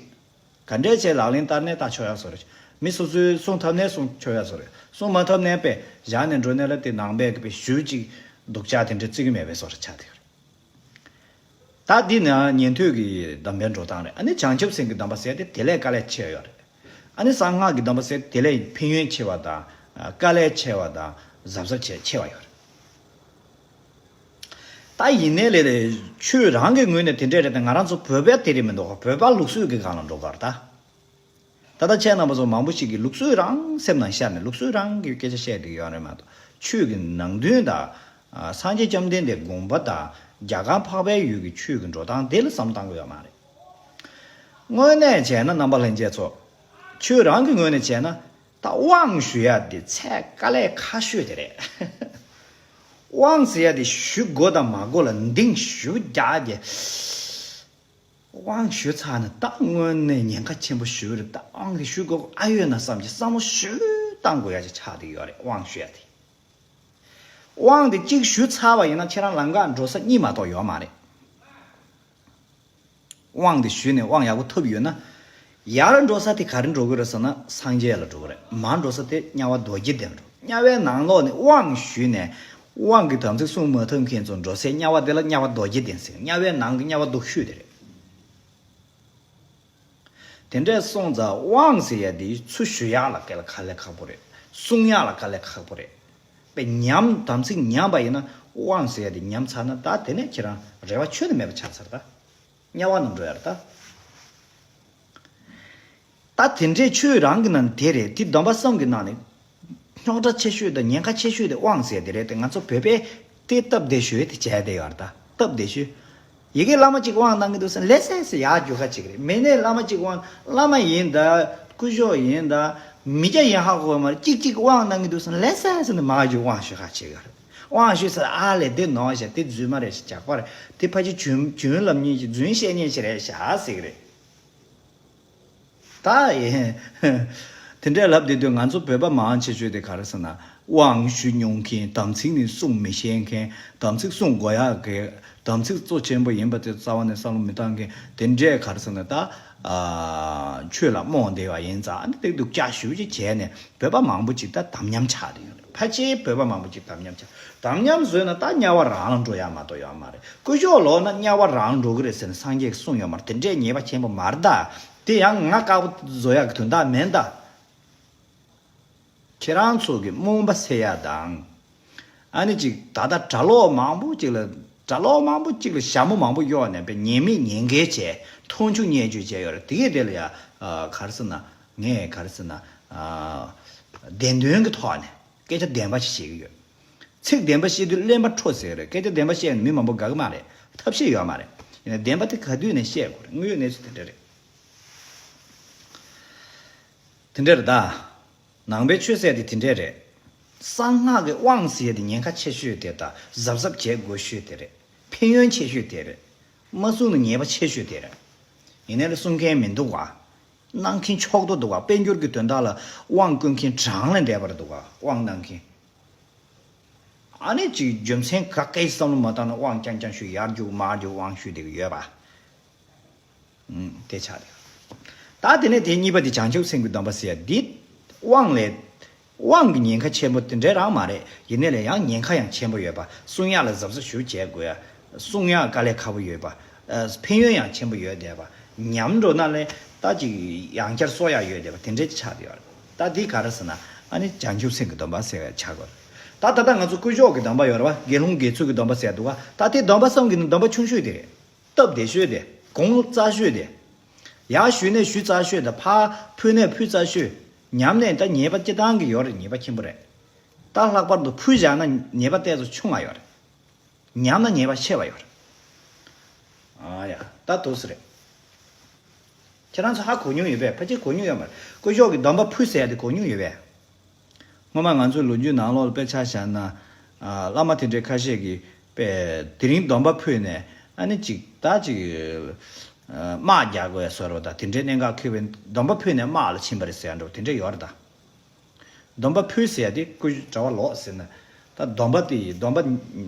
ག་འདྲས་བྱས་ལག་ལེན་བསྟར་ནས་བསྟར་ཆོག་ཡ་བཟོ་རེད། མི་སོ་སོའི་གསུང་ཐུབ་ནས་གསུང་ཆོག་ཡ་བཟོ་རེད། གསུང་མ་ཐུབ་ནས་པས་བཞག་ནས་འགྲོ་ནས་ལ་དེ་ནང་པའི་གི་པས་ཞུ་ཅིག་སྡུག་ཅག་དེ་འདྲས་བརྩི་གི་མེད་པའི་བཟོ་རེད་ཆགས་དེ་ག་རེད། ད་འདི་ནི་ཉན་ཐོས་ཀྱི་སྡོམ་པའི་འགྲོ་སྟངས་རེད། ཨ་ནི་བྱང་ཆུབ་སེམས་ཀྱི་སྡོམ་པ་ཟེར་དེ་དེ་ལས་དཀའ་ལས་ཆེ་བ་ཡོད་རེད། ཨ་ནི་གསང་སྔགས་ཀྱི་སྡོམ་པ་ཟེར་དེ་ལས་ཕན་ཡོན་ཆེ་བ་དང་དཀའ་ལས་ཆེ་བ་དང་གཟབ་གཟབ་བྱེད་ཆེ་བ་ཡོད་རེད། ད་ཡིན་ནའི་ལས་ལས་ཆོས་རང་གི་ངོས་ནས་དེ་འདྲས་རེད་དེ་ང་རང་ཚོ་བོད་པ་དེ་རེད་མི་འདུག་ག་བོད་པ་ལུགས་སྲོལ་གྱི་སྒང་ལ་འགྲོ་གར་ད། ད་ལྟ་ཁྱེད་རྣམ་པ་ཚོ་མང་པོ་ཞིག་གིས་ལུགས་སྲོལ་རང་སེམས་ནང་ཤར་ནས་ལུགས་སྲོལ་རང་གི་སྐད་ཆ་བཤད་བསྡད་ཡོད་རེད་མ་གཏོགས་ཆོས་ཀྱི་ནང་དོན་དང་། སངས་རྒྱས་བཅོམ་ལྡན་འདས་དགོངས་པ་དང་རྒྱ་གར་འཕགས་པའི་ཡུལ་གྱི་ཆོས་ཀྱི་འགྲོ་སྟངས་དེ་ལ་བསམ་བཏང་གི་ཡོད་མ་རེད། དངོས་གནས་བྱས་ན་རྣམ་པ་ལྷན་རྒྱས་ཚོ། ཆོས་རང་གི་ངོས་ནས་བྱས་ན་ད་དབང་ཞུ་ཡ་དེ་ཚད་དཀའ་ལས་ཁག་ཤོས་དེ་རེད། དབང་ཟེར་ཡ་དེ་ཞུ་དགོས་དང་མ་དགོས་ལ་འདིང་ཞུ་རྒྱག་གི་དབང་ཞུས་ཚར་ནས་ད་དངོས་གནས་ཉེན་ཁ་ཆེན་པོ་ཞེ་པོ་རེད། ད་དབང་དེ་ཞུ་དགོས་ཨ་ཡོད་ན་བསམ་གྱི་བསམ་བློ་ཞེ་པོ་བཏང་དགོས་ཡ་ཅིག་ཆགས་བསྡད་ཡོད་རེད། དབང་ཞུ་ཡ་དེ། དབང་དེ་གཅིག་ཞུས་ཚར་བ་ཡིན་ན་ཁྱེད་རང་ལམ་ཁ་འགྲོ་ས་གཉིས་མ་གཏོགས་ཡོད་མ་རེད། དབང་དེ་ཞུས་ནས་དབང་ཡག་པོ་ཐོབ་ཡོད་ན། ཡར་འགྲོ་ས་དེ་ག་རེ་འགྲོ་གི་རེད་ཟེར་ན་སངས་རྒྱས་ལ་འགྲོ་གི་རེད། མར་འགྲོ་ས་དེ་དམྱལ་བ་རྡོ་རྗེ་གདན་འགྲོ། དམྱལ་བའི་ནང་ལོགས་ནས་དབང་ཞུས་ནས་དབང་གི་དམ་ཚིག་བསྲུང་མ་ཐུབ་མཁན་ཚོ་འགྲོ་སའི་དམྱལ་བ་དེ་ལ་དམྱལ་བ་རྡོ་རྗེ་གདན་ཟེར། དམྱལ་བའི་ནང་གི་དམྱལ་བ་རྡོ་ཤོས་དེ་རེད། དེ་འདྲས་སོང་ཙང་དབང་ཟེར་ཡ་དེ་ཚུར་ཞུ་ཡག་ལ་དཀའ་ལས་ཁག་པོ་རེད། སྲུང་ཡག་ལ་དཀའ་ལས་ཁག་པོ་རེད། དཔེ་ཉམས་དམ་ཚིག་ཉམས་པ་ཡིན་ན་དབང་ཟེར་ཡ་དེ་ཉམས་ཚར་ན་ད་དེ་ནས་ཁྱེད་རང་རེ་བ་ཆོད་ནས་མེད་པ་ཆགས་ཚར་ད། དམྱལ་བ་ནང་འགྲོ་ཡ་རེད་ད། ད་དེ་འདྲའི་ཆོས་རང་གི་ནང་ནས་དེ་རེད། དེ་སྡོམ་པ་གསུམ་གྱི་ནང་ནས་རྙོག་དྲ་ཆེ་ཤོས་དང་ཉེན་ཁ་ཆེ་ཤོས་དེ་དབང་ཟེར་དེ་རེད་དེ། ང་ཚོ་བོད་པས་དེ་སྟབས་བདེ་ཤོས་དེ་བྱས་བསྡད་ཡོད་རེད་ད། སྟབས་བདེ་ཤོས། ཡི་གེ་བླ་མ་གཅིག་དབང་གནང་གི་འདུག་ཟེར་ལེ་སེ་སེ་ཡར་རྒྱུག་ཁ་གཅིག་རེད། མི་སྣས་བླ་མ་གཅིག་དབང་བླ་མ་ཡིན་ད་སྐུ་ཞབས་ཡིན་ད་མི་སྐྱ་ཡིན་ཧ་གོ་བ་མ་རེད། གཅིག་གཅིག་དབང་གནང་གི་འདུག་ཟེར་ལེ་སེ་སེ་ནས་མར་རྒྱུག་དབང་ཞུ་ཁ་གཅིག་རེད། དབང་ཞུས་ཚར་ཨ་ལས་དེ་ནོར་ཤག་དེ་རྫུན་མ་རེད་ཤག་ཇག་པ་རེད། དེ་ཕལ་ཆེར་རྫུན་རྫུན་ལབ་མཁན་ཞིག་རྫུན་བཤད་མཁན་ཞིག་རེད་ཤག་ཟེར་གི་རེད། ད་ཡིན། དེ་འདྲས་ལབ་བསྡད་དུས་ང་ཚོ་བོད་པ་མང་ཆེ་ཤོས་དེ་ག་རེ་ཟེར་ན་དབང་ཞུ་མྱོང་མཁན། དམ་ཚིག་ནི་སྲུང་མི་ཤེས་མཁན། དམ་ཚིག་སྲུང་དགོས་ཡག་གི་དམ་ཚིག་གཙོ་ཆེན་པོ་ཡིན་པ་དེ་རྩ་བ་ནས་བསམ་བློ་མི་བཏང་མཁན་དེ་འདྲས་ག་རེ་ཟེར་ན་ད་ཆོས་ལ་རྨོངས་བསྡད་པ་ཡིན་ཙང་ཨ་ནི་དེ་སྡུག་ཅག་ཞེ་པོ་ཅིག་བྱས་ནས་བོད་པ་མང་པོ་ཅིག་ད་དམ་ཉམས་ཆགས་བསྡད་ཡོད་རེད། ཕལ་ཆེར་བོད་པ་མང་པོ་ཅིག་དམ་ཉམས་ཆགས། དམ་ཉམས་བཟོས་ན་ད་དམྱལ་བ་རང་ལ་འགྲོ་ཡག་མ་གཏོགས་ཡོད་མ་རེད། སྐུ་ཞབས་ལོག་ན་དམྱལ་བ་རང་འགྲོ་གི་རེད་ཟེར་ནས་སངས་རྒྱས་ཀྱིས་གསུངས་ཡོད་མ་རེད། དེ་འདྲས་ཉེས་པ་ཆེན་པོ་མ་རེད་ད། དེ་ཡང་ང་དཀར་པོ་བཟོ་ཡག་གི་དོན་དག་མིན་ད། ཁྱེད་རང་ཚོ་གི་རྨོངས་པ་སེལ་ཡག་དང་། ཨ་ནི་ཅིག་ད་ལྟ་གྲྭ་ལོག་མང་པོ་ཅིག་ལ་གྲྭ་ལོག་མང་པོ་ཅིག་ལ་ཞྭ་མོ་མང་པོ་གཡོགས་ནས་པའི་ཉེས་མེད་ཉེས་འགེལ་བྱས་མཐོང་ཆུང་བརྙས་བཅོས་བྱས་ཡོད་རེད། དེ་གས་དེ་ལ་ཡ་ག་རེ་ཟེར་ན་ངས་ག་རེ་ཟེར་ན་བདེན་དོན་གི་ཐོག་ནས་སྐད་ཆ་བདེན་པ་ཞིག་བཤད་གི་ཡོད། ཚིག་བདེན་པ་བཤད་དུས་གླེན་པ་འཕྲོ་ཟེར་རེད། སྐད་ཆ་བདེན་པ་བཤད་ན་མི་མང་པོ་དགའ་གི་མ་རེད། ཐབས་ཤེས་ཡོད་མ་རེད། ཡིན་ན་བདེན་པ་དེ་ག་དུས་ནས་བཤད་དགོས་རེད། དངོས་ཡོད་གནས་ཚུལ་དེ་འདྲ་རེད། དེ་འདྲ་རེད་ད། ནང་པའི་ཆོས་ཟེར་དེ་དེ་འདྲ་རེད། གསང་སྔགས་ཀྱི་དབང་ཟེར་དེ་ཉེན་ཁ་ཆེ་ཤོས་དེ་དང་གཟབ་གཟབ་བྱེད་དགོས་ཤོས་དེ་རེད། ཕན་ཡོན་ཆེ་ཤོས་དེ་རེད། མ་གསུངས་ན་ཉེས་པ་ཆེ་ཤོས་དེ་རེད། ཡིན་ནའི་ལ་གསུང་མཁན་མི་འདུག་ག་གནང་མཁན་ཆོག་ཏུ་འདུག་ག་དཔལ་འབྱོར་གྱི་དོན་དག་ལ་དབང་བསྐུར་མཁན་གྲངས་ལས་འདས་པ་རེད་འདུག་ག་དབང་གནང་མཁན། ཨ་ནི་ཅིག་རྒྱུ་མཚན་ག་གེ་བསམ་བློ་མ་བཏང་ན་དབང་རྐྱང་རྐྱང་ཞུས་ཡར་རྒྱུག་མར་རྒྱུག་དབང་ཞུས་བསྡད་ཀྱི་ཡོད་པ། ཨུམ། དེ་ཆགས་རེད། ད་དེ་ནས་དེ་གཉིས་པ་དེ་བྱང་ཆུབ་སེམས་ཀྱི་སྡོམ་པ་ཟེར་ཡ་འདི། དབང་ལས། དབང་གི་ཉེན་ཁ་ཆེན་པོ་དེ་འདྲའི་རང་མ་རེད། ཡིན་ནའི་ལས་ཡང་ཉེན་ཁ་ཡང་ཆེན་པོ་ཡོད་པ། སྲུང་ཡག་ལ་གཟབ་གཟབ་ཞེ་པོ་བྱེད་དགོས་ཡ། སྲུང་ཡག་དཀའ་ལས་ཁག་པོ་ཡོད་པ། ཨ། ཕན་ཡོན་ཡང་ཆེན་པོ་ཡོད་བསྡད་པ། ཉམས་འགྲོ་ན་ལས་ད་ཅིག་ཡང་བསྐྱར་གསོ་ཡག་ཡོད་བསྡད་པ་དེ་འདྲའི་ཆགས་བསྡད་ཡོད་རེད། ད་འདི་ག་རེ་ཟེར་ན་ཨ་ནི་བྱང་ཆུབ་སེམས་ཀྱི་སྡོམ་པ་ཟེར་བའི་ཆགས་དགོས་རེད། ད་ད་ལྟ་ང་ཚོ་སྐུ་ཞབས་ཀྱི་སྡོམ་པ་ཡོད་རེད་བ། དགེ་སློང་དགེ་ཚུལ་གྱི་སྡོམ་པ་ཟེར་འདུག་བ། ད་དེ་སྡོམ་པ་གསུམ་གྱི་ནང་སྡོམ་པ་ཆུང་ཤོས་དེ་རེད། སྟབས་བདེ་ཤོས་དེ། གོང་ལོ་ཙག་ཤོས་དེ། ཡར་ཞུས་ནས་ཞུས་ཚར་ཤོས་དང་ཕར་ཕུལ་ནས་ཕུལ་ཚར་ཤོས། ཉམས་ནས་ད་ཉེས་པ་སྤྱི་བཏང་གི་ཡོད་རེད། ཉེས་པ་ཆེན་པོ་རེད། ད་ལྷག་པར་དུ་ཕུལ་བཞག་ན་ཉེས་པ་ཏོག་ཙམ་ཆུང་བ་ཡོད་རེད། ཉམས་ན་ཉེས་པ་ཆེ་བ་ཡོད་རེད། ཨ་ཡ། ད་འདུག་སེ་རེད། ཁྱེད་རང་ཚོ་ཧ་གོ་མྱོང་ཡོད་པས། ཕལ་ཆེར་གོ་མྱོང་ཡོད་མ་རེད། སྐུ་ཞབས་ཀྱི་སྡོམ་པ་ཕུལ་ཟེར་ཡ་དེ་གོ་མྱོང་ཡོད་པས། སྔོན་མ་ང་ཚོའི་ལོ་རྒྱུས་ནང་ལོགས་ལ་དཔེ་ཆ་བཞག་ན། ཨ། བླ་མ་དེ་འདྲའི་ཁ་ཤས་ཀྱིས་དཔེ་དེ་རིང་སྡོམ་པ་ཕུལ་ནས་ཨ་ནི་ཅིག་ད་ཅིག་ཨ། དམག་རྒྱག་དགོས་ཡ་བཟོ་འདྲ་བོ་དང་། དེ་འདྲའི་གནད་འགག་འཁེལ་བའི་སྡོམ་པ་ཕུལ་ནས་དམག་ལ་ཕྱིན་པ་རེད་ཟེར་ཡ་འདྲ་བོ་དེ་འདྲ་ཡོད་རེད་ད། སྡོམ་པ་ཕུལ་ཟེར་ཡ་དེ་སྐུ་གྲྭ་པ་ལོག་ཟེར་ན། ད་སྡོམ་པ་དེ་སྡོམ་པ་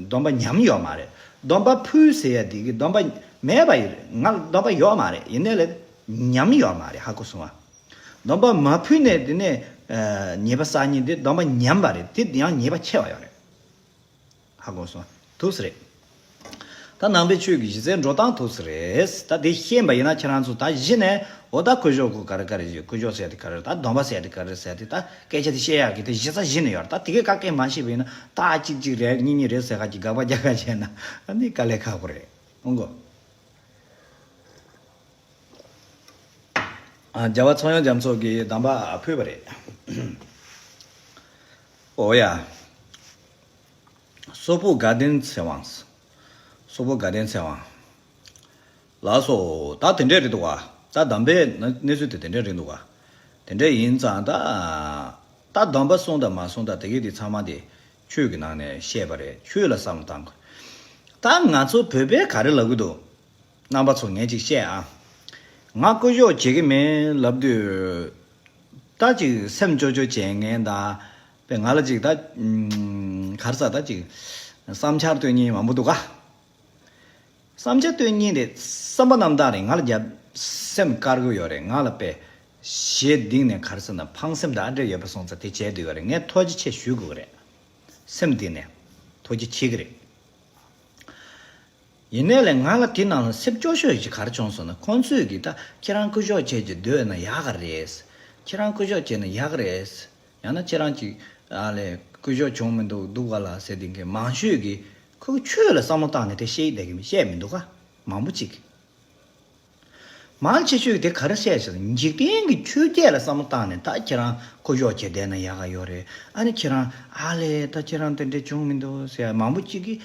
སྡོམ་པ་ཉམས་ཡོད་མ་རེད། སྡོམ་པ་ཕུལ་ཟེར་ཡ་དེ་གི་སྡོམ་པ་མེད་པ་ཡིན། ང་ལ་སྡོམ་པ་ཡོད་མ་རེད། ཡིན་ནའི་ལས་ཉམས་ཡོད་མ་རེད། ཧ་གོ་སོང་ང་། སྡོམ་པ་མ་ཕུལ་ནས་དེ་ནས་ཨ། ཉེས་པ་བསགས་མཁན་དེ་སྡོམ་པ་ཉམས་པ་རེད། དེ་ཡང་ཉེས་པ་ཆེ་བ་ཡོད་རེད། ཧ་གོ་སོང་། འདུག་སེ་རེད། ད་ནང་པའི་ཆོས་ཀྱི་གཞི་རྩའི་འགྲོ་སྟངས་འདུག་སེ་རེད། ད་དེ་ཤེས་པ་ཡིན་ན་ཁྱེད་རང་ཚོ་ད་གཞི་ནས་འོ་ད་སྐུ་ཞབས་ཁོ་ག་རེ་ག་རེ་བྱེད། སྐུ་ཞབས་ཟེར་དེ་ག་རེ། ད་སྡོམ་པ་ཟེར་དེ་ག་རེ་ཟེར་དེ། ད་སྐད་ཆ་དེ་བཤད་ཡག་གི་དེ་གཞི་རྩ་གཞི་ནས་ཡོད་རེད། ད་དེ་གའི་ཁ་སྐད་མ་ཤེས་པ་ཡིན་ན་ད་གཅིག་གཅིག་རེད། གཉིས་གཉིས་རེད་ཟེར་ག་ཅིག་དགག་པ་རྒྱག་ག་བྱས་ན་ཨ་ནི་དཀའ་ལས་ཁག་པོ་རེད། འོང་གོ། ཨ། རྒྱལ་བ་ཚངས་དབྱངས་རྒྱ་མཚོ་གིས་སྡོམ་པ་ཕུལ་བ་རེད། ཨོ་ཡ། སོག་པོ་དགའ་ལྡན་ཚེ་དབང་། སོག་པོ་དགའ་ལྡན་ཚེ་དབང་། ལགས་སོ། ད་དེ་འདྲས་རེད་འདུག་ག། ད་སྡོམ་པའི་གནས་ཚུལ་དེ་དེ་འདྲས་རེད་འདུག་ག། དེ་འདྲས་ཡིན་ཙང་ད། ད་སྡོམ་པ་སྲུང་དང་མ་སྲུང་དང་དེ་གའི་དེ་ཚང་མ་དེ་ཆོས་ཀྱི་ནང་ནས་བཤད་པ་རེད། ཆོས་ལ་བསམ་བློ་བཏང་དགོས། ད་ང་ཚོ་བོད་པས་ག་རེ་ལབ་གི་འདུག། རྣམ་པ་ཚོ་ངས་ཅིག་བཤད་ཨ། ང་སྐུ་ཞབས་བྱེད་ཀྱི་མིན་ལབ་དུས། ད་ཅིག་སེམས་སྐྱོ་སྐྱོ་བྱེད་མཁན་དང་། དཔེ་ང་ལ་ཅིག་ད་ག་རེ་ཟ། ད་ཅིག་བསམ་འཆར་སྟོན་མཁན་མང་པོ་འདུག་ག། བསམ་འཆར་སྟོན་མཁན་དེ་བསམ་པ་རྣམ་དག་རེད། ང་ལ་རྒྱབ་སེམས་དཀར་གི་ཡོད་རེད། ང་ལ་དཔེ་ཞེ་གཏིང་ནས་ག་རེ་ཟེར་ན་ཕངས་སེམས་དང་ཨ་འདྲ་ཡོད་པ་སོང་ཙང་དེ་བྱས་བསྡད་ཡོད་རེད། ངས་ཐུགས་རྗེ་ཆེ་ཞུ་དགོས་ཀྱི་རེད། སེམས་གཏིང་ནས་ཐུགས་རྗེ་ཆེ་གི་རེད། ཡིན་ནའི་ལས་ང་ལ་དེ་ནང་ལ་སེམས་སྐྱོ་ཤོས་ཤིག་ག་རེ་བྱུང་སོང་ན། ཁོང་ཚོས་ཀྱིས་ད་ཁྱེད་རང་སྐུ་ཞབས་བྱས་ཀྱི་སྡོད་ན་ཡག་ག་རེད། ཁྱེད་རང་སྐུ་ཞབས་བྱས་ན་ཡག་ག་རེད། ཡང་ན་ཁྱེད་རང་ཅིག་ཨ་ལས་སྐུ་ཞབས་བྱུང་མི་འདུག་འདུག་ག་ལ་ཟེར་དེ་འགའི་མང་ཤོས་ཀྱིས་ཁོ་གི་ཆོས་ལ་བསམ་བློ་བཏང་ནས་དེ་བཤད་བསྡད་ཀྱི་མི་བཤད་མི་འདུག་ག། མང་པོ་ཅིག། མང་ཆེ་ཤོས་ཀྱིས་དེ་ག་རེ་བཤད་ཤག། འཇིག་རྟེན་གྱི་ཆོས་བརྒྱད་ལ་བསམ་བློ་བཏང་ནས་ད་ཁྱེད་རང་སྐུ་ཞབས་བྱས་བསྡད་ན་ཡག་ག་ཡོད་རེད། ཨ་ནི་ཁྱེད་རང་ཨ་ལས་ད་ཁྱེད་རང་དེ་འདྲས་བྱུང་མི་འདུག་ཟེར་མང་པོ་ཅིག་གིས།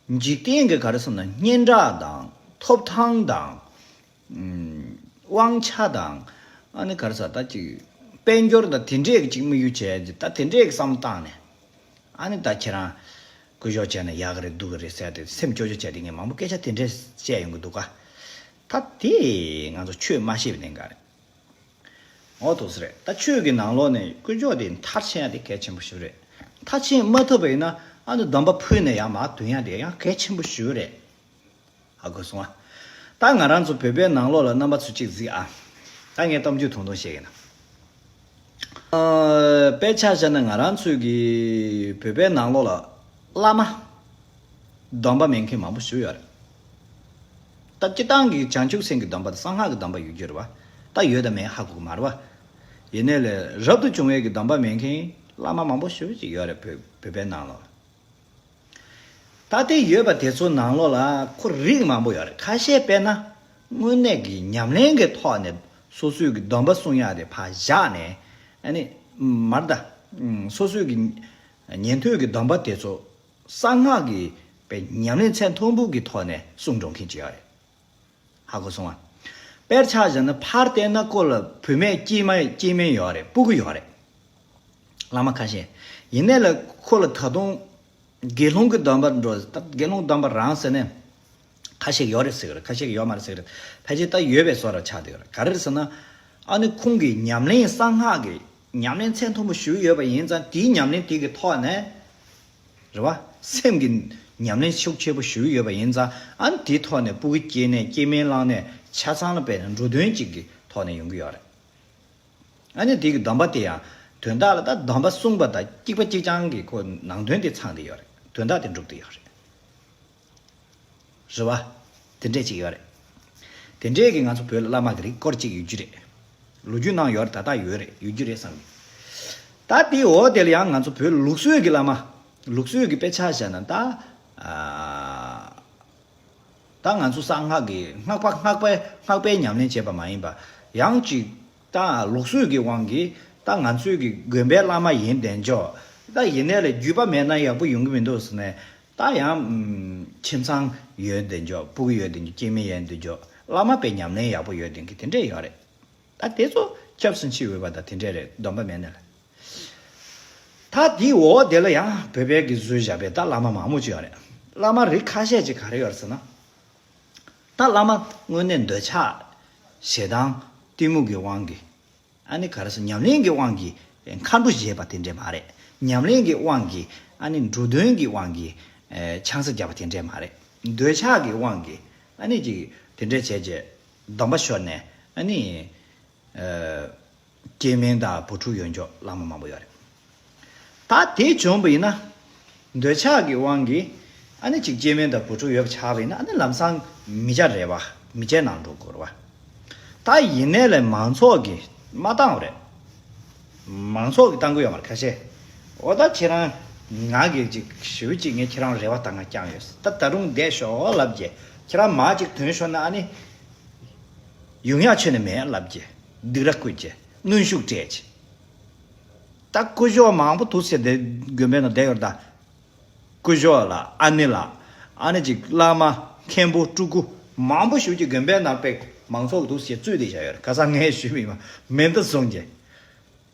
འཇིག་རྟེན་གྱི་ག་རེ་ཟེར་ན་སྙན་གྲགས་དང་ཐོབ་ཐང་དང་། ཨུམ། དབང་ཆ་དང་། ཨ་ནི་ག་རེ་ཟེར་ད་ཅིག་དཔལ་འབྱོར་དང་དེ་འདྲས་ཀྱི་ཅིག་དམིགས་ཡུལ་བྱས་ཀྱི་ད་དེ་འདྲས་ཀྱི་བསམ་བློ་བཏང་ནས། ཨ་ནི་ད་ཁྱེད་རང་སྐུ་ཞབས་བྱས་ན་ཡག་གི་རེད་སྡུག་གི་རེད་ཟེར་ཏེ་སེམས་སྐྱོ་སྐྱོ་བྱས་ཏེ་ངས་མང་པོ་སྐད་ཆ་དེ་འདྲས་བཤད་ཡོང་གི་འདུག་ག། ད་དེ་ང་ཚོ་ཆོས་མ་ཤེས་པའི་གནད་འགག་རེད། འོ་འདུག་སེ་རེད། ད་ཆོས་ཀྱི་ནང་ལོགས་ནས་སྐུ་ཞབས་དེ་མཐར་ཕྱིན་ཡ་དེ་གལ་ཆེན་པོ་ཞིག་རེད། མཐར་ཕྱིན་མ་ཐུབ་པ་ཡིན་ན་ཨ་ནི་སྡོམ་པ་ཕུལ་ནས་ཡར་མར་འདོན་ཡ་དེ་ཡང་གལ་ཆེན་པོ་ཞིག་རེད། ཧ་གོ་སོང་ཨ། ད་ང་རང་ཚོ་བོད་པའི་ནང་ལོགས་ལ་རྣམ་པ་ཚོ་གཅིག་གཟིགས་ཨ། ད་ངས་གཏམ་རྒྱུད་ཐུང་ཐུང་བཤད་ཡིན་ན། ཨ། དཔེ་ཆ་བཞག་ན་ང་རང་ཚོའི་གི་བོད་པའི་ནང་ལོགས་ལ་བླ་མ། སྡོམ་པ་མེད་མཁན་མང་པོ་ཞིག་ཡོད་རེད། ད་སྤྱིར་བཏང་གི་བྱང་ཆུབ་སེམས་ཀྱི་སྡོམ་པ་དང་གསང་སྔགས་ཀྱི་སྡོམ་པ་ཡོད་རྒྱུ་རེད་བ། ད་ཡོད་དང་མེད་ཧ་གོ་གི་མ་རེད་བ། ཡིན་ནའི་ལས་རབ་ཏུ་བྱུང་བའི་གི་སྡོམ་པ་མེད་མཁན་བླ་མ་མང་པོ་ཞིག་ཅིག་ཡོད་རེད་བོད་བོད་པའི་ནང་ལ། ད་དེ་ཡོད་པ་དེ་ཚོ་ནང་ལོགས་ལ་ཁོ་རིགས་མང་པོ་ཡོད་རེད། ཁ་ཤས་དཔེར་ན་དངོས་གནས་ཀྱི་ཉམས་ལེན་གྱི་ཐོག་ནས་སོ་སོའི་གི་སྡོམ་པ་སྲུང་ཡག་དེ་ཕར་བཞག་ནས་ཨ་ནི་མར་ད་སོ་སོའི་གི་ཉན་ཐོས་ཀྱི་སྡོམ་པ་དེ་ཚོ། གསང་སྔགས་ཀྱི་པའི་ཉམས་ལེན་ཚད་མཐོན་པོ་གི་ཐོག་ནས་གསུང་འགྲོ་མཁན་ཅིག་ཡོད་རེད། ཧ་གོ་སོང་ཨ། དཔེར་ཆ་བཞག་ན་ཕར་བལྟས་ན་ཁོ་ལ་བུད་མེད་སྐྱེས་མ་སྐྱེས་དམན་ཡོད་རེད། སྤུ་གུ་ཡོད་རེད། བླ་མ་ཁ་ཤས། ཡིན་ནའི་ལ་ཁོ་ལ་ད་དུང་དགེ་སློང་གི་སྡོམ་པ་འགྲོ། ད་དགེ་སློང་སྡོམ་པ་རང་ཟེར་ནས། ཁ་ཤས་ཡོད་རེད་ཟེར་གི་རེད། ཁ་ཤས་ཡོད་མ་རེད་ཟེར་གི་རེད། ཕལ་ཆེར་ད་ཡོད་པའི་བཟོ་འདྲ་ཆགས་བསྡད་ཡོད་རེད། ག་རེ་རེད་ཟེར་ན། ཨ་ནི་ཁོང་གིས་ཉམས་ལེན་གསང་སྔགས་ཀྱི་ཉམས་ལེན་ཚད་མཐོན་པོ་ཞུས་ཡོད་པ་ཡིན་ཙང་དེའི་ཉམས་ལེན་དེ་གི་ཐོག་ནས། རེད་བ། སེམས་ཀྱི་ཉམས་ལེན་ཤུགས་ཆེ་པོ་ཞུས་ཡོད་པ་ཡིན་ཙང་ཨ་ནི་དེའི་ཐོག་ནས་སྤུ་གུ་སྐྱེས་ནས་སྐྱེས་དམན་བླངས་ནས་ཆ་ཚང་ལ་དཔེར་ན་འགྲོ་དོན་གཅིག་གི་ཐོག་ནས་ཡོང་གི་ཡོད་རེད། ཨ་ནི་དེ་གི་སྡོམ་པ་དེ་ཡང་དོན་དག་ལ་ད་སྡོམ་པ་སྲུང་བ་དང་གཅིག་པ་གཅིག་རྐྱང་གི་ཁོ་ནང་དོན་དེ་ཚང་བསྡད་ཡོད་རེད། དོན་དག་དེ་འགྲུབ་བསྡད་ཡོད་རེད། རེད་བ། དེ་འདྲས་ཅིག་ཡོད་རེད། དེ་འདྲས་ཀྱི་ང་ཚོ་བོད་ལ་བླ་མ་གི་རིགས་སྐོར་ཅིག་ཡོད་རྒྱུ་རེད། ལོ་རྒྱུས་ནང་ཡོད་རེད། ད་ལྟ་ཡོད་རེད། ཡོད་རྒྱུ་རེད་བསམ་གི། ད་དེའི་འོག་དེ་ལ་ཡང་ང་ཚོ་བོད་ལུགས་སྲོལ་གྱི་བླ་མ། ལུགས་སྲོལ་གྱི་དཔེ་ཆ་བཞག་ན་ད། ཨ། ད་ ད་ང་ཚོ་གསང་སྔགས་ཀྱི་སྔགས་པ་སྔགས་པའི་སྔགས་པའི་ཉམས་ལེན་བྱས་པ་མ་ཡིན་པ། ཡང་ཅིག་ད་ལུགས་སྲོལ་གྱི་དབང་གིས་ད་ང་ཚོའི་གི་དགོན་པའི་བླ་མ་ཡིན་བསྡད་འཇོག་ད་ཡིན་ནའི་ལས་བརྒྱུད་པ་མེད་ན་ཡག་པོ་ཡོང་གི་མི་འདུག་ཟེར་ནས། ད་ཡང་ཁྱིམ་ཚང་ཡོད་བསྡད་འཇོག་སྤུ་གུ་ཡོད་བསྡད་འཇོག་སྐྱེ་དམན་ཡོད་བསྡད་འཇོག་བླ་མ་པའི་ཉམས་ལེན་ཡག་པོ་ཡོད་བསྡད་མཁན་དེ་འདྲས་ཡོད་རེད། ད་དེ་ཚོ་སྐྱབས་སུ་མཆི་འོས་པ་ད་དེ་འདྲས་རེད། སྡོམ་པ་མེད་ནས་ལ། ད་དེའི་འོག་དེ་ལ་ཡང་བོད་པའི་གི་བཟོས་བཞག་པའི་ད་བླ་མ་མང་པོ་ཅིག་ཡོད་རེད། བླ་མ་རིགས་ཁ་ཤས་ཅིག་ག་རེ་ཡོད་རེད་ཟེར་ན། ད་བླ་མ་དངོས་གནས་འདོད་ཆགས་ཞེ་སྡང་གཏི་མུག་གི་དབང་གིས། ཨ་ནི་ག་རེ་ཟེར། ཉམས་ལེན་གྱི་དབང་གིས་མཁའ་འགྲོ་བཞེས་པ་དེ་འདྲས་མ་རེད། ཉམས་ལེན་གྱི་དབང་གིས་ཨ་ནི་འགྲོ་དོན་གྱི་དབང་གིས་ཨེ་ཆང་ས་བརྒྱབ་པ་དེ་འདྲས་མ་རེད། འདོད་ཆགས་ཀྱི་དབང་གིས་ཨ་ནི་ཅིག་དེ་འདྲས་བྱས་རྗེས་སྡོམ་པ་ཤོར་ནས་ཨ་ནི་ཨེ་སྐྱེ་དམན་དང་བུ་ཕྲུག་ཡོད་འཇོག་བླ་མ་མང་པོ་ཡོད་རེད། ད་དེ་བྱུང་བ་ཡིན་ན། འདོད་ཆགས་ཀྱི་དབང་གིས་ཨ་ནི་ཅིག་སྐྱེ་དམན་དང་བུ་ཕྲུག་ཡོད་པ་ཆགས་པ་ཡིན་ན། ཨ་ནི་ལམ་སང་མི་སྐྱ་རེད་བ། མི་སྐྱའི་ནང་འགྲོ་དགོས་རེད་བ། ད་ཡིན་ནའི་ལས་མང་ཚོགས་ཀྱིས་མ་བཏང་བ་རེད། མང་ཚོགས་ཀྱིས་བཏང་གི་ཡོད་མ་རེད་ཁ་ཤས། འོ་ད་ཁྱེད་རང་ང་གིས་ཅིག་ཞུ་ཅིག་ངས་ཁྱེད་རང་རེ་བ་ད་ང་བསྐྱངས་ཡོད། ད་ད་རུང་བསྡད་ཤོག་ལབ་རྗེས་ཁྱེད་རང་མ་ཅིག་ཐོན་ཤོག་ན་ཨ་ནི་ཡོང་ཡག་ཁྱོན་ནས་མེད་ལབ་རྗེས་སྡིགས་ར་བསྐུལ་རྗེས་གནོན་ཤུགས་སྤྲད་རྗེས། ད་སྐུ་ཞབས་མང་པོ་འདུག་ཟེར་དེ་དགོན་པའི་ནང་བསྡད་ཡོད་རེད་ད། སྐུ་ཞབས་ལ་ཨ་ནེ་ལ་ཨ་ནེ་ཅིག་བླ་མ་མཁན་པོ་སྤྲུལ་སྐུ་མང་པོ་ཞིག་གི་དགོན་པའི་ནང་པའི་མང་ཚོགས་འདུག་ཟེར་བཙུད་དེ་བཞག་ཡོད་རེད། ཁ་སང་ངས་ཞུས་པ་ཡིན་པ་མེ་མདའ་བཟུང་རྗེས།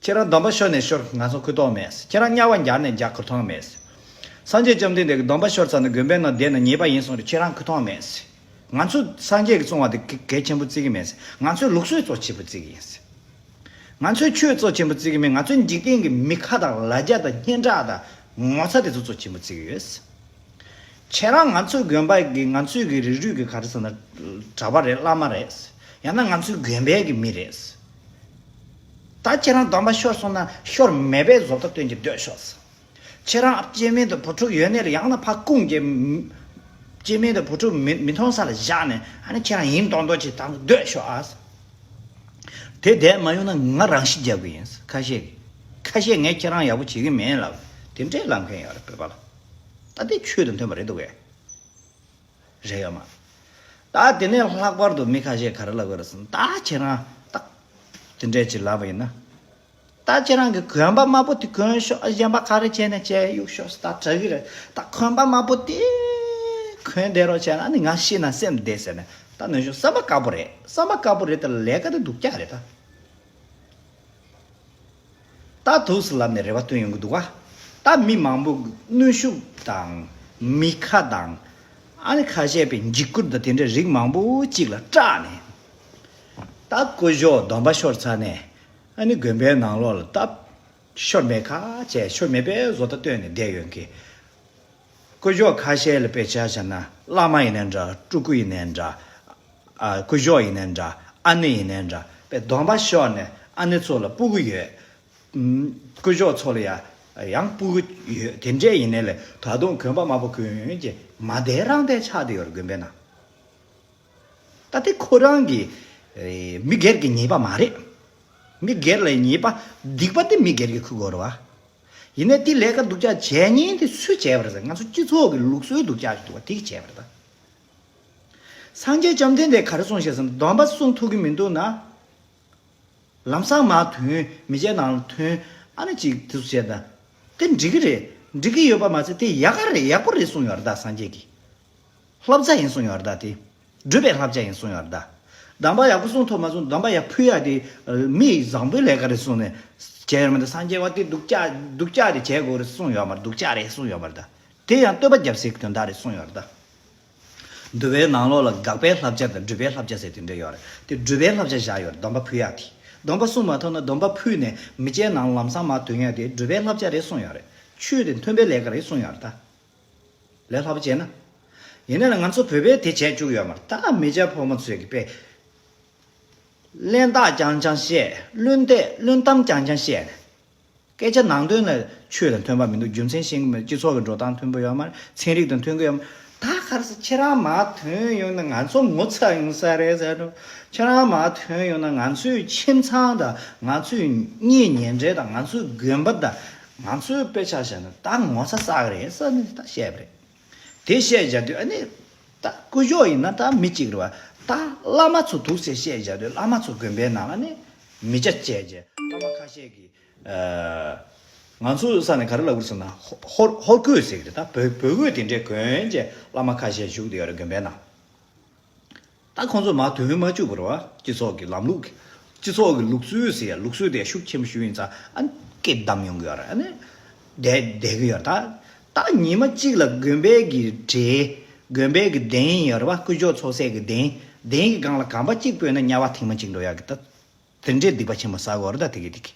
ཁྱེད་རང་སྡོམ་པ་ཤོར་ནས་ཤོར། ང་ཚོ་ཁུ་ཐོག་མེད། ཁྱེད་རང་དམྱལ་བ་འཇགས་ནས་འཇགས། ཁུ་ཐོག་མེད། སངས་རྒྱས་བཅོམ་ལྡན་འདས་ཀྱིས་སྡོམ་པ་ཤོར་ཚར་ན་དགོན་པའི་ནང་བསྡད་ན་ཉེས་པ་ཡིན་གསུངས་རེད། ཁྱེད་རང་ཁུ་ཐོག་མེད། ང་ཚོ་སངས་རྒྱས་ཀྱིས་གསུངས་པ་དེ་གལ་ཆེན་པོ་བརྩི་གི་མེད། ང་ཚོའི་ལུགས་སྲོལ་གཙོ་ཆེན་པོ་བརྩི་གི་ཡིན། ང་ཚོའི་ཆོས་གཙོ་ཆེན་པོ་བརྩི་གི་མེད། ང་ཚོའི་འཇིག་རྟེན་གྱི་མི་ཁ་དང་ལ་རྒྱ་དང་སྙན་གྲགས་དང་ངོ་ཚ་དེ་ཚོ་གཙོ་ཆེན་པོ་བརྩི་གི་ཡོད། ཁྱེད་རང་ང་ཚོའི་དགོན་པ་གི་ང་ཚོའི་གི་རིགས་རུས་ཀྱི་ག་རེ་ཟེར་ན་གྲྭ་པ་རེད། བླ་མ་རེད། ཡང་ན་ང་ཚོའི་དགོན་པའི་གི་མི་རེད། ད་ཁྱེད་རང་སྡོམ་པ་ཤོར་སོང་ན་ཤོར་མེད་པའི་བཟོ་ལྟ་སྟོན་གྱི་སྡོད་ཤོག་ཁྱེད་རང་སྐྱེ་དམན་དང་བུ་ཕྲུག་ཡོད་ནའི་ཡང་ན་ཕར་སྐུང་གི། སྐྱེ་དམན་དང་བུ་ཕྲུག་མི་མི་མཐོང་ས་ལ་བཞག་ནས་ཨ་ནི་ཁྱེད་རང་ཡིན་མདོག་མདོག་ཅིག་བཏང་སྡོད་ཤོག་ཨ། དེ་བསྡད་མ་ཡོང་ན་ང་རང་ཤི་རྒྱག་གི་ཡིན། ཁ་ཤས་ཀྱིས་ཁ་ཤས་ངས་ཁྱེད་རང་ཡག་པོ་བྱེད་ཀྱི་མིན་ལབ། དེ་འདྲས་ལབ་མཁན་ཡོད་རེད་བོད་པ་ལ། ད་དེ་ཆོས་དང་མཐུན་པ་རེད་འདུག་གས། རེད་ཡོད་མ། ད་དེ་ནས་ལྷག་པར་དུ་མི་ཁ་ཤས་ག་རེ་ལབ་ཀྱི་རེད་ཟེར་ན། ད་ཁྱེད་རང་ད་དེ་འདྲས་ཅིག་ལབ་པ་ཡིན་ན། ད་ཁྱེད་རང་གི་གོན་པ་དམར་པོ་དེ་གོན་ཤོག་གཞན་པ་ག་རེ་བྱས་ནས་བྱས་གཡུག་ཤོག་ད་དྲག་གི་རེད། ད་གོན་པ་དམར་པོ་དེ་གོན་བསྡད་རོགས་བྱས་ན་ཨ་ནི་ང་ཤི་ན་སེམས་བདེ་ཟེར་ནས། ད་ནུ་ཞོ་བསམ་པ་དཀར་པོ་རེད། བསམ་པ་དཀར་པོ་རེད། ད་ལས་ཀ་དེ་སྡུག་ཅག་རེད་ད། ད་འདུག་སེ་ལབ་ནས་རེ་བ་བཏོན་ཡོང་གི་འདུག་ག་ད་མི་མང་པོ་གནོན་ཤུགས་དང་མི་ཁ་དང་ཨ་ནི་ཁ་ཤས་པའི་འཇིགས་སྐུལ་དང་དེ་འདྲའི་རིགས་མང་པོ་གཅིག་ལ་སྐྲག་ནས། ད་སྐུ་ཞབས་སྡོམ་པ་ཤོར་ཚར་ནས་ཨ་ནི་དགོན་པའི་ནང་ལོགས་ལ་ད་ཤོར་མེད་ཁ་བྱས་ཤོར་མེད་པའི་བཟོ་ལྟ་སྟོན་ནས་བསྡད་ཡོད་མཁན། སྐུ་ཞབས་ཁ་ཤས་ལ་དཔེ་ཆ་བཞག་ན་བླ་མ་ཡིན་ནའི་འདྲ། སྤྲུལ་སྐུ་ཡིན་ནའི་འདྲ། ཨ་སྐུ་ཞབས་ཡིན་ནའི་འདྲ། ཨ་ནེ་ཡིན་ནའི་འདྲ། དཔེ་སྡོམ་པ་ཤོར་ནས་ཨ་ནེ་ཚོ་ལ་སྤུ་གུ་ཡོད། ཨུམ། སྐུ་ཞབས་ཚོ་ལ་ཡ་ཡང་སྤུ་གུ་ཡོད། དེ་འདྲས་ཡིན་ནའི་ལས་ད་དུང་གོན་པ་དམར་པོ་གོན་གྱི་མ་བསྡད་རང་བསྡད་ཆགས་བསྡད་ཡོད་རེད་དགོན་པའི་ནང་། ད་དེ་ཁོ་རང་གི་ཨེ་མི་སྒེར་གྱི་ཉེས་པ་མ་རེད། མི་སྒེར་ལ་ཉེས་པ་སྡིག་པ་དེ་མི་སྒེར་གྱིས་འཁུར་དགོས་རེད་བ། ཡིན་ནའི་དེ་ལས་ཀ་སྡུག་ཅག་བྱས་ཉེན་དེ་སུས་བྱས་པ་རེད་ཟེར། ང་ཚོ་སྤྱི་ཚོགས་ཀྱི་ལུགས་སྲོལ་སྡུག་ཅག་ཞིག་འདུག་བ། དེ་གིས་བྱས་པ་རེད་ད། སངས་རྒྱས་བཅོམ་ལྡན་འདས་ག་རེ་གསུངས་ཤག་ཟེར་ན། སྡོམ་པ་སྲུང་ཐུབ་ཀྱི་མི་འདུག་ན། ལམ་སང་མར་ཐོན། མི་ཚེའི་ནང་ལ་ཐོན། ཨ་ནི་ཅིག་དེ་ཚོ་བྱས་ན་དེ་འགྲིག་གི་རེད། འགྲིག་གི་ཡོད་པ་མ་ཚད་དེ་ཡག་ག་རེད། ཡག་པོ་རེད་གསུངས་ཡོད་རེད་ད་སངས་རྒྱས་ཀྱིས། བསླབ་བྱ་ཡིན་གསུངས་ཡོད་རེད་ད། དེ་སྒྲུབ་པའི་བསླབ་བྱ་ཡིན་གསུངས་ཡོད་རེད་ད། སྡོམ་པ་ཡག་པོ་སྲུང་ཐུབ་མ་སོང་། སྡོམ་པ་ཡར་ཕུལ་ཡག་དེ་མི་བཟང་པོའི་ལས་ཀ་རེད་གསུངས་ནས་བྱས་ཡོད་མ་རེད། སངས་རྒྱས་པ་དེ་སྡུག་ཅག་སྡུག་ཅག་དེ་བྱས་དགོས་རེད་གསུངས་ཡོད་མ་རེད། སྡུག་ཅག་རེད་གསུངས་ཡོད་མ་རེད་ད། དེ་ཡང་བསྟོད་པ་རྒྱབ་སའི་དོན་དག་རེད་གསུངས་ཡོད་རེད་ད། འདུལ་བའི་ནང་ལོགས་ལ་དགག་པའི་བསླབ་བྱ་དང་སྒྲུབ་པའི་བསླབ་བྱ་ཟེར་དེ་འདྲ་ཡོད་རེད། དེ་སྒྲུབ་པའི་བསླབ་བྱ་བཞག་ཡོད་རེད། སྡོམ་པ་ཕུལ་ཡག་དེ། སྡོམ་པ་སྲུང་མ་ཐུབ་ན་སྡོམ་པ་ཕུལ་ནས་མི་ཚེའི་ནང་ལམ་སང་མར་ཐོན་ཡག་དེ་སྒྲུབ་པའི་བསླབ་བྱ་རེད་གསུངས་ཡོད་རེད། ཆོས་དེ་མཐུན་པའི་ལས་ཀ་རེད་གསུངས་ཡོད་རེད་ད། ལས་སླ་པོ་བྱས་ན། ཡིན་ནའི་ལ་ང་ཚོ་བོད་པས་དེ་བྱས་བཅུག་ཡོད་མ་རེད་ད། མི་སྐྱ་ཕོ་མོ་ཚོས་ཀྱི་དཔེ། གླེན་རྟགས་རྐྱང་རྐྱང་བཤད། བླུན་རྟགས་བླུན་གཏམ་རྐྱང་རྐྱང་བཤད། སྐད་ཆ་ནང་དོན་ལ་ཆོས་དང་མཐུན་པ་མི་འདུག་རྒྱུ་མཚན་ཤེས་ཀྱི་མེད། སྤྱི་ཚོགས་ཀྱི་འགྲོ་སྟངས་མཐུན་པོ་ཡོད་མ་རེད། ཚན་རིག་དང་མཐུན་གྱི་ཡོད་མ་རེད། ད་ག་རེ་ཟེར། ཁྱེད་རང་མར་ཐོན་ཡོང་ན་ང་ཚོ་ངོ་ཚ་ཡོང་ས་རེད་ཟེར་འགྲོ། ཁྱེད་རང་མར་ཐོན་ཡོང་ན་ང་ཚོའི་ཁྱིམ་ཚང་དང་ང་ཚོའི་གཉེན་ཉེ་འབྲེལ་དང་ང་ཚོའི་དགོན་པ་དང་ང་ཚོའི་དཔེ་ཆ་བཞག་ན་ད་ངོ་ཚ་བསགས་རེད་ཟེར་ནས་ད་བཤད་པ་རེད། དེ་བཤད་བཞག་དུས་ཨ་ནི། ད་སྐུ་ཞབས་ཡིན་ན་ད་མི་གཅིག་རེད་བ། ད་བླ་མ་ཚོ་འདུག་སེ་བཤད་བཞག་དུས་བླ་མ་ཚོ་དགོན་པའི་ནང་ལ་ནི་མི་སྐྱ་བཅས་བྱས་བླ་མ་ཁ་ཤས་ཀྱིས། ཨ། ང་ཚོའི་ས་ནས་ག་རེ་ལབ་དགོས་ཟེར་ན་ཧོར་ཧོར་ཧོར་གོས་ཟེར་གི་རེད། ད་བོད་བོད་གོས་དེ་འདྲས་གོན་བྱས་བླ་མ་ཁ་ཤས་བཞུགས་བསྡད་ཡོད་རེད་དགོན་པའི་ནང་། ད་ཁོང་ཚོ་མར་དོན་མ་བཅུག་པར་བ་སྤྱི་ཚོགས་ཀྱི་ལམ་ལུགས་ཀྱི་སྤྱི་ཚོགས་ཀྱི་ལུགས་སྲོལ་ཟེར་ཡ་ལུགས་སྲོལ་དེ་ཤུགས་ཆེན་པོ་ཞིག་ཡིན་ཙང་ཨ་ནི་སྐད་བསྡམས་ཡོང་གི་ཡོད་རེད། ཨ་ནི་བསྡད་བསྡད་གི་ཡོད་རེད། ད་ད་ཉི་མ་གཅིག་ལ་དགོན་པའི་གི་གྲལ་དགོན་པའི་གི་གདན་ཡོད་རེད་བ། སྐུ་ཞབས་ཚོགས་སའི་གི་གདན་གདན་གི་སྒང་ལ་གམ་པ་གཅིག་སྤོས་ན་དམྱལ་བ་ཐེངས་མ་གཅིག་འགྲོ་ཡག་གི་ད་དེ་འདྲའི་སྡིག་པ་ཆེན་པོ་བསགས་ཡོད་རེད། ད་དེ་གི་དེ་གི